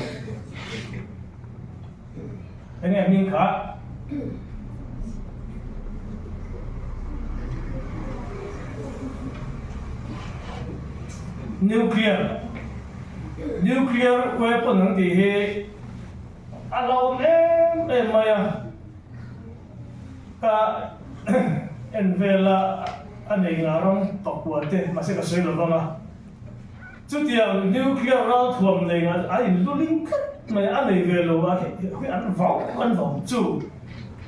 Enge hming kha? Nuclear Nuclear weapon an tih hi a hlauhawm em em mai a, ka en vel a, a nei ngah ram pakua te mahse ka sawi lo vang a. Chutiang nuclear ralthuam nei ngah a inluling tlat mai a nei ve lo a hi an vau an vau chu.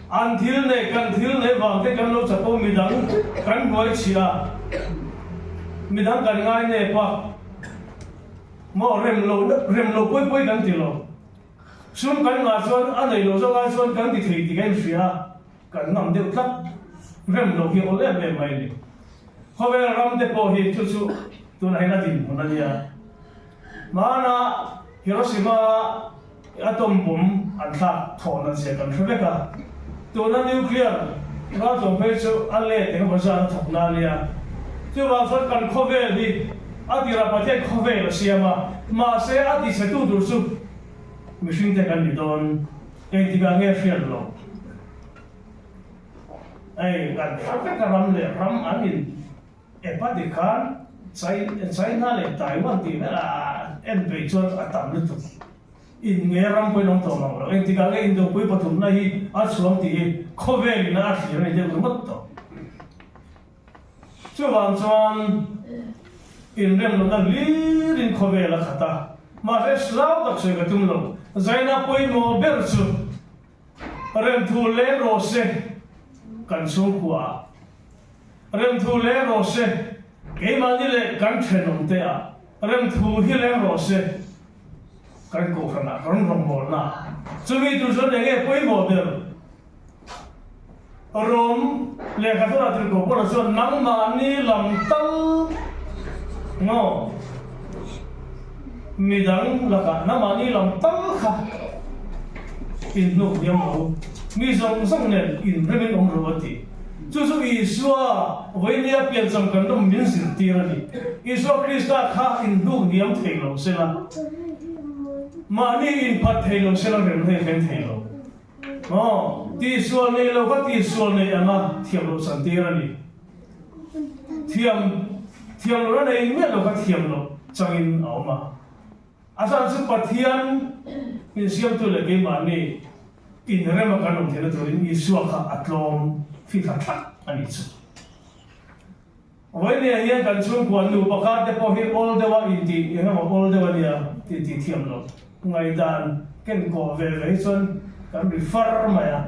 An thil nei kan thil nei vang te kan lo chapo midang kan hnuai chhia midang kan ngai nep a maw rem lo rem lo pawi pawi kan ti lo. Sum kan ngah chuan a nei lo zawk ai chuan kan ti thei tih ka inhria a. Kan ngam deuh tlat rem lo hi awl em em mai a ni. Khawvel ram te pawh hi chu chu tunah hian a dinhmun a nia. Hmana Hiroshima atom bomb an thlak thawh nat zia kan hre vek a. Tuna nuclear raltawm phei chu a let eng emaw zat a thawk na a nia. Chuvang chuan kan khawvel hi a tirah Pathian khawvel a siam a, mahse a tichhetu tur chu mihring te kan ni dawn. Engtikah nge hriat loh? Hei kan hre vek a ram leh ram an in ep a ti khan China leh Taiwan tih vel a en peih chuan a tam lutuk. In nge ram pawhin awm tawh mang lo. Engtikah nge Indopui pathumna hi a chhuang tih hi khawvel in a thlir a ni deuh ringawt tawh. Chuvang chuan inremlohna hlirin khawvel a khat a, mahse hlau tak sawi ka tum lo. Zaina pawimawh ber chu remthu leng rawh se kan chhungkua ah, remthu leng rawh se keimahni leh kan thenawm te ah, remthu hi leng rawh se kan kohhran ah, kan rawngbawlna ah. Chumi tur chuan enge pawimawh ber? Rom lehkha thawhah tirhkoh Paula chuan nangmahni lam tal maw midang lakah nangmahni lam tal kha inhnuk hniam lo, mi zawng zawng nen inremin awm ro a ti. Chu chu Isua vawinia piancham kan rawm min zirtir a ni. Isua Krista kha inhnuk hniam thei lo sela, mahni inphat thei lo sela remna i thleng thei lo. Aw, tihsual nei lo kha tihsual nei anga thiam loh chantir a ni. Thiam, thiam loh a nei miah lo kha thiam loh changin a awm a. A chhan chu Pathian insiamtu leh keimahni inrema kan awm theihna turin Isua kha a tlawm fithla thlak a nih chu. Vawinia hian kan chhungkua nu pakhat te pawh hi awl deuha intih eng emaw awl deuh a nia tih tih thiam loh ngaihdan ken kawh ve ve hi chuan kan ri far mai a.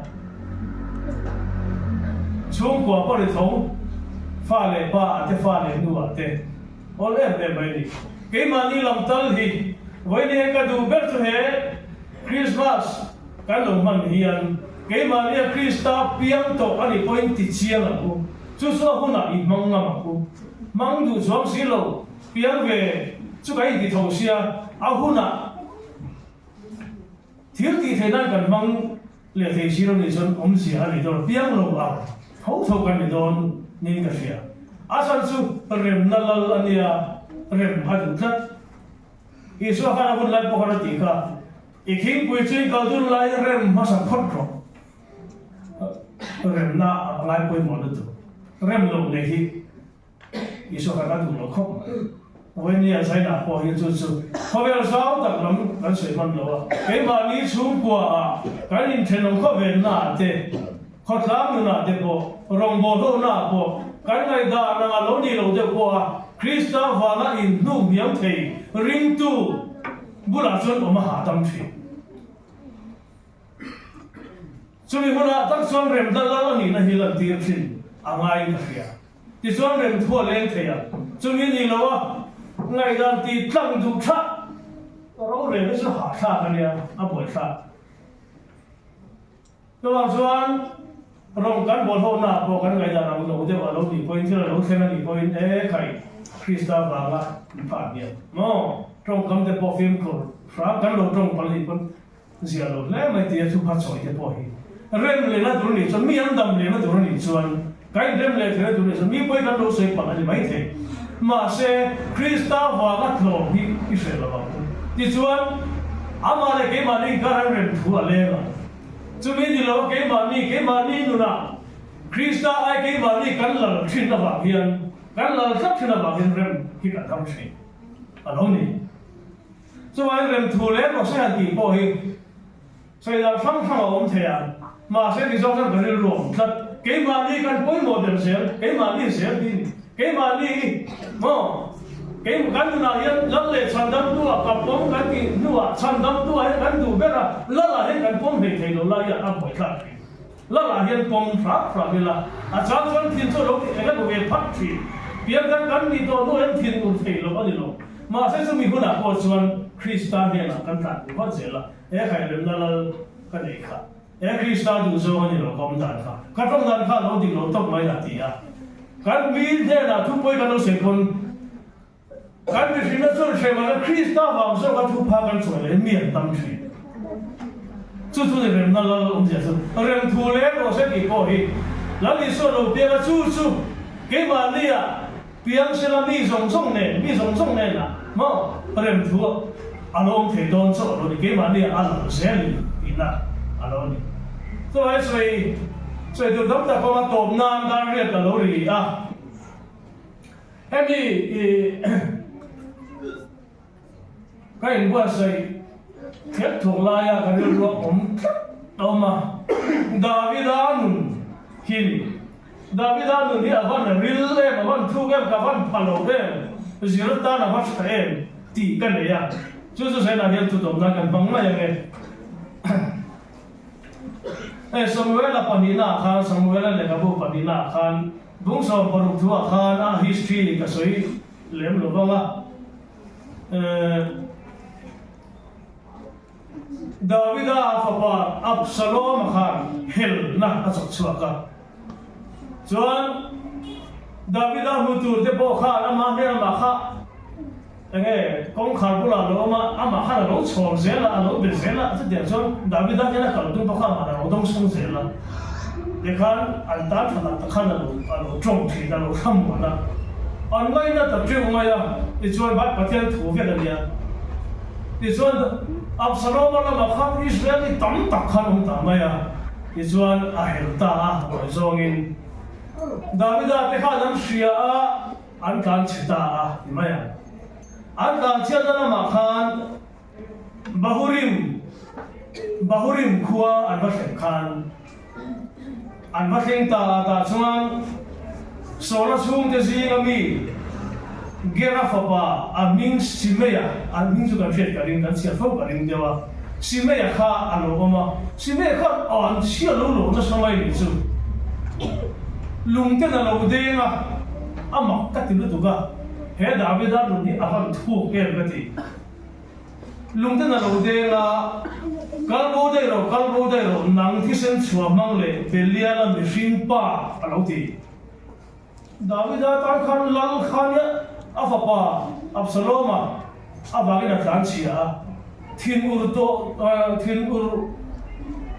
Chhungkua pawh ri tho, fa leh pa ah te fa leh nu ah te awl em em mai a ni. Keimahni lam tal hi vawiin ka duh ber chu he Krismas kan lo hman hian keimahnia Krista piang tawh a nih pawhin ti chiang ang u. Chu chu a hunah i hmang ngam ang u. Hmang duh chuang si lo, piang ve chu kan inti tho sia, a hunah thil tih theih nan kan hmang leh thei si lo nih chuan awmzia a ni dawn, piang lo ang tho tho kan ni dawn niin ka hria. A chhan chu remna lal a nia, rem a duh tlat. Isua khan a hun lai pawh khan a tih kha, I thingpui chu i kal dun laiin rem hmasa phawt rawh. Remna a ngai pawimawh lutuk. Rem loh leh hi Isua khan a duh lo khawp mai. Vawinia China pawh hi chu chu khawvel zau tak lam kan sawi hman lo a, keimahni chhungkua ah kan inthenawm khawvenna ah te, khawtlang nunah te pawh, rawngbawlhona ah pawh kan ngaihdan anga lo nih loh deuh pawh a Krista vanga inhnuh hniam thei ringtu bulah chuan awm a hahdam thin. Chumi hunah tak chuan remna lal a nihna hi lantir thin a ngaiin ka hria. Tichuan rem thu a leng thei a, chumi ni lo a ngaihdan tih tlang duh thlah rorel hi chu hahthlak a nia, a buaithlak. Chuvang chuan rawng kan bawlhawhna ah pawh kan ngaihdan ang lo deuh a lo nih pawhin thil a lo thleng a nih pawhin e khai Krista vanga min phah hniam maw? Tawngkam te pawh fimkhur hram kan lo tawng palh nih pawn Ziah lo hle mai tia thu pha chawi te pawh hi rem lehna tur a nih chuan mi an dam lehna tur a nih chuan kan inrem leh theihna tur a nih chuan mi pawi kan lo sawi palh a ni mai thei. Mahse, Krista vanga tlawm hi i hreh lo ang u. Tichuan, amah leh keimahni inkar an rem thu a leng ang. Chumi ni lo a keimahni, keimahni nunah Krista ai keimahni kan lal thin avang hian, kan lal tlat thin avang hian rem hi kan ham thin a lo ni. Chuvangin remthu leh Mose han tih pawh hi sawi dan hrang hrang a awm thei a, mahse ti zawk chuan ka rilru a awm tlat. Keimahni kan pawimawh ber zel, keimahni zel hi ni. Keimahni hi maw, kei kan nunah hian lal leh chhandamtu ah ka pawm kan tih hnuah chhandamtu ah hian kan duh ber a, lal ah hian kan pawm hlei thei lo lai hian a buaithlak thin. Lal ah hian pawm hrap hrap ila, a chang chuan thin chu a lo ti eng emaw ve phat thin. Piangthar kan nih tawh hnuah hian thin ur thei lo a ni lo. Mahse chumi hunah pawh chuan Krista hnenah kan tlan duh vat zel a, he khairemna lal ka neih kha, he Krista duhzawng a ni lo ka awm dan kha, ka tawng dan kha a lo dik lo tawp mai la ti a. Kan mi hnenah thupawi kan lo sawi pawn kan mihrinna chuan hre mahse Krista vang zawka thupha kan chawi leh mi an tam thin. Chu chu ni remna lal awmzia chu remthu leh rawh se tih pawh hi Lal Isua lo piang a, chu chu keimahnia Piang sela mi zawng zawng nen, mi zawng zawng nen ah maw rem thu a lo awm thei dawn chauh a lo ni, keimahni ah a lang zel in tihna a lo ni. Chuvangin sawi sawi tur tam tak awm a, tawp nan dar riat a lo ri a, hemi i ka inbuatsaih thlep thawk laia ka rilru a awm tlat a awm a, Davida nun hi ni. Davida nun hi a van ril em, a van thuk em, ka van pha lo em, zir atan a va tha em tih ka nei a, chu chu Zainah hian thutawm nan kan hmang mai ang e. Hei Samuela pahnihna ah khan, Samuela lehkhabu pahnihna ah khan, bung 60 thu ah khan a history ka sawi lem lo vang a, Davida fapa Absalom-a khan helna a chawk chhuak a. Chuan Davida hmu tur te pawh khan amah hmel amah kha enge kawngkhar bulah a lo awm a, amah khan a lo chhawr zel a, a lo be zel a, chutiang chuan Davida hian a kal tum pawh kha amah a lo dawng sung zel a. Tikhan an tan tha tak tak khan a lo a lo tawng thin a, a lo thlamuan a. An ngaina ta teuh mai a, tichuan Vai Pathian thu vel a nia. Tichuan Absalom-a lamah khan Israel mi tam tak khan awm ta mai a, tichuan a hel ta a, buai zawngin Davida te khan an hria a, an tlan chhe ta a ti mai ang. An tlan chhiatna lamah khan Bahurim, Bahurim khua an va thleng khan an va thleng ta a, tah chuan Sawla chhungte zinga mi Gera fapa a hming Simeia, an hming chu kan hriat ka ring, kan chhiat fo ka ring deuh a. Simeia kha a lo awm a, Simeia khan an chhia lo lo nasa mai nih chu. Lungten a lo deng a, a mak ka ti lutuk a, he Davida nun hi a van thuk em ka ti. Lungten a lo deng a, Kal bo daih rawh, kal bo daih rawh, nang thisen chhuah hmang leh Beliala mihring pa a lo ti. Davida tan khan lal khan a fapa Absaloma avangin a tlan chhia a, thinur tawh thinur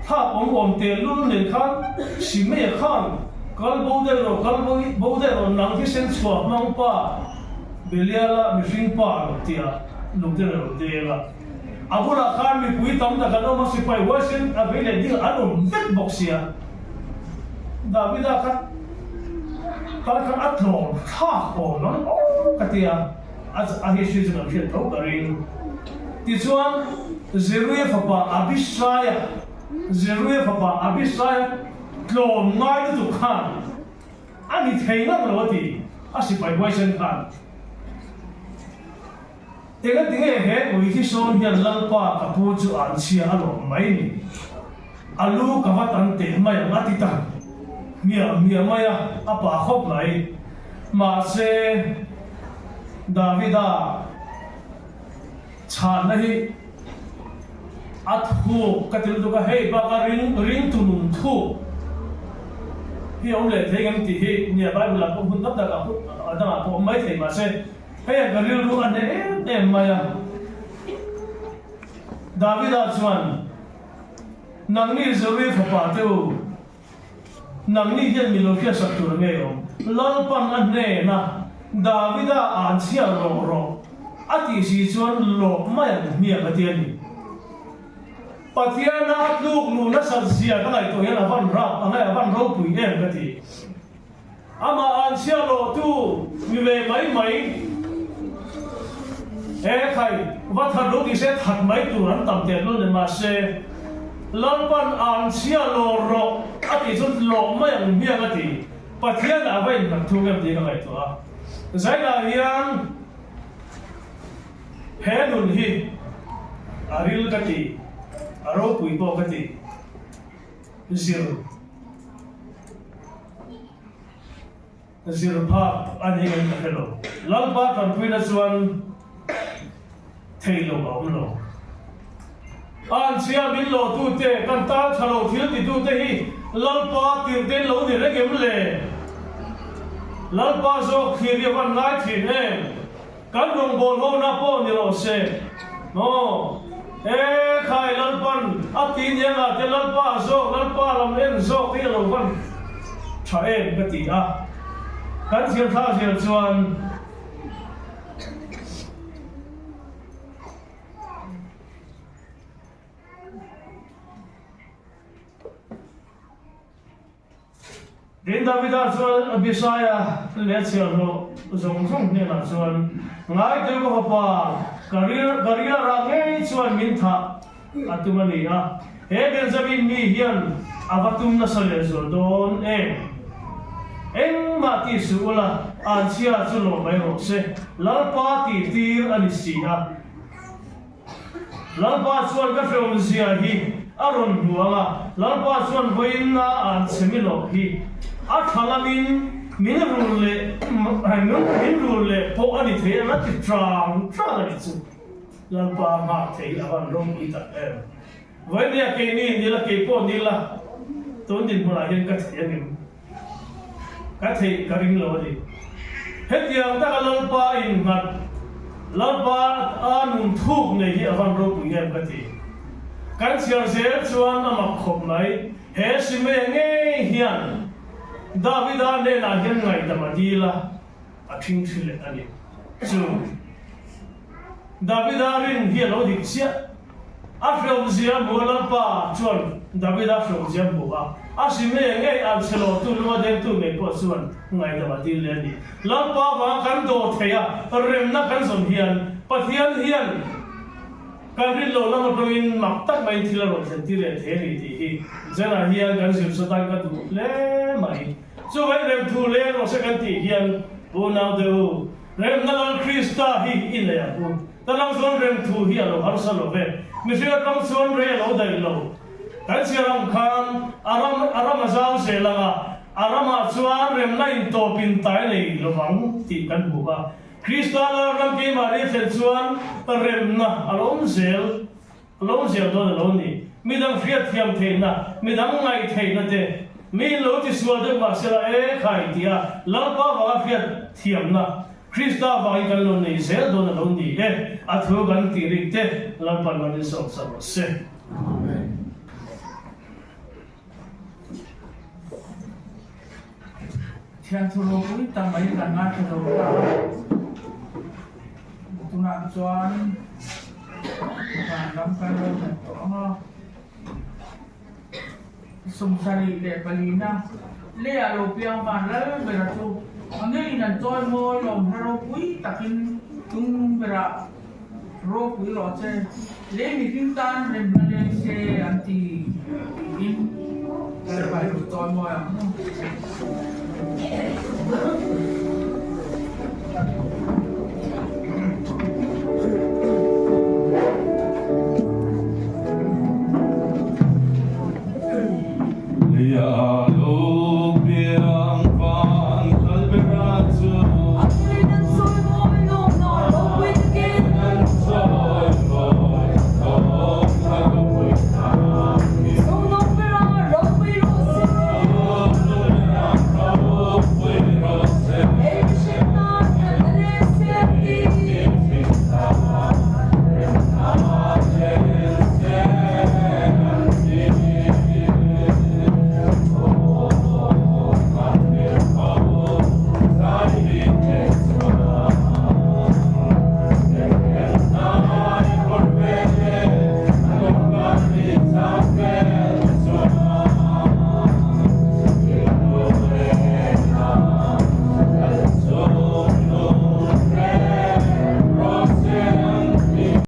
thlak awm awm tehlul nen khan Simeia khan kal bo daih rawh, kal bo daih rawh, nang thisen chhuah hmang pa Beliala mihring pa a lo ti a, lungte a lo deng a. A bulah khan mipui tam tak an awm a, sipai huaisen a vei leh ding an awm vek bawk sia. Davida kha tan khan a tlawm thlak awm ang aw ka ti a, a history chu kan hriat tho ka ring. Tichuan, Zeruia fapa Abishaia, Zeruia fapa Abishaia tlawm ngai lutuk khan a ni thei ngam lo a ti, a sipai huaisen khan. Enga tinge he ui thi sawn hian Lalpa ka pu chu an chhia a lawm mai ni? A lu ka va tan teh mai ang a ti ta hmiah hmiah mai a, a pa khawp mai. Mahse, Davida chhanna hi a thuk ka ti lutuk a, hei baka ring ringtu nun thuk hi a awm leh thei ngem tih hi nia Bible ah pawh hmun tam tak ah dangah pawh awm mai thei mahse, Hei a ka rilru a hneh em em mai a. Davida chuan, Nangni Zeruia fapa te u, nangni hian mi lo hriatsak tur ngei awm. Lalpan a hnena Davida an chhiar rawh rawh a tih si chuan lawh mai ang hmiang a ti a ni. Pathiana a tluk luh nasat zia ka ngaihtuah hian a van rap ang e, a van ropui em ka ti. Amah an chhiar rawhtu mi ve mai mai he khai va that lo tise that mai tur an tam teh lul ni mahse Lalpan an chhiar lawr rawh a tih chu lawh mai ang hmiang a ti. Pathian ah va innghat thung em tih ka ngaihtuah a. Zainah hian he nun hi a ril ka ti, a ropui pawh ka ti. Zir. Zir phak a ni ngei ka hre lo. Lalpa tanpuina chuan thei lo a awm lo. Anchhia min lawhtute, kan tan tha lo thil titute hi Lalpa tirhten lo ni reng em le? Lalpa zawk thlir hi a van ngai thin em? Kan rawngbâwl hona pawh ni rawh se. Maw? E khai Lalpan a ti nia nga te Lalpa zawk, Lalpa lam en zawk hi a lo van tha em ka ti a. Kan thil thlak zel chuan. Tin, Davida chuan Abisaia leh a chhiahhlawh zawng zawng hnenah chuan, Ngaiteu ka fapa, ka ka ria rah ngei chuan min thah a tum a ni a, he Benjamin mi hian a va tum nasa leh zual dawn em? Engmah tih suh ula, anchhia chu lawm mai rawh se, Lalpa tih tir a ni si a. Lalpa chuan ka hreawm zia hi a rawn hmu ang a, Lalpa chuan vawiinna an chhe mi loh hi a tha lamin min rul leh min rul leh pawh a ni thei ang a ti tang tang a ni chu. Lalpa nghak thei a van ropui tak em. Vawinia keini nila kei pawh nila tun dinhmunah hian ka thei angem? Ka theih ka ring lo a ni. Hetiang taka Lalpa innghat, Lalpa a nun thuk nei hi a van ropui em ka ti. Kan chhiar zel chuan a mak khawp mai. He Simea ngei hian Davida hnenah hian ngaihdam a dil a, a thing thi leh a ni. Chu Davida rin hi a lo dik chiah. A hreawmzia a hmu a, Lalpa chuan Davida hreawmzia a hmu a, a hrim ngei ngei an chhe lotu lunga dengtu ngei pawh chuan ngaihdam a dil leh a ni. Lalpa vanga kan dawr theih a, remna kan zawn hian Pathian hian kan rin loh lam atangin mak tak maiin thil a rawn thlen tir leh thei a ni tih hi Zela hian kan zir sawtan ka duh hle mai. Chuvai remthu leng rawh se kan tih hian Pu Naute u, remna Lal Krista hi i nei ang u. Ta lam chuan rem thu hi a lo harsa lo ve. Mihring atang chuan rei a lo daih lo. Kan chhiar ang khan a ram a ram a zau zel ang a, a ramah chuan remna intawp intai nei lovang tih kan hmu a. Krista lal ram keimah ri thlen chuan remna a lo awm zel a lo awm zel dawn a lo ni. Midang hriatthiam theihna, midang ngaih theihna te, mi in lo tisual deuh mah sela e khai tia Lalpa vanga hriatthiamna Krista vangin kan lo nei zel dawn a lo ni e, a thu kan tih rik te Lalpan rawn insawm sak rawh se. Amen. Thianthu ropui ta mai kan ngaithla zo ta. Tunah chuan van lam kan lo hmet tawh ang a. 74na Leiah lo piang van lal bera chu a ngeiin an chawi mawi lawm hla ropui takin tung berah ropui rawh che. Lei mihring tan remna leng se an ti tiin Lalpa hi chawi mawi ang.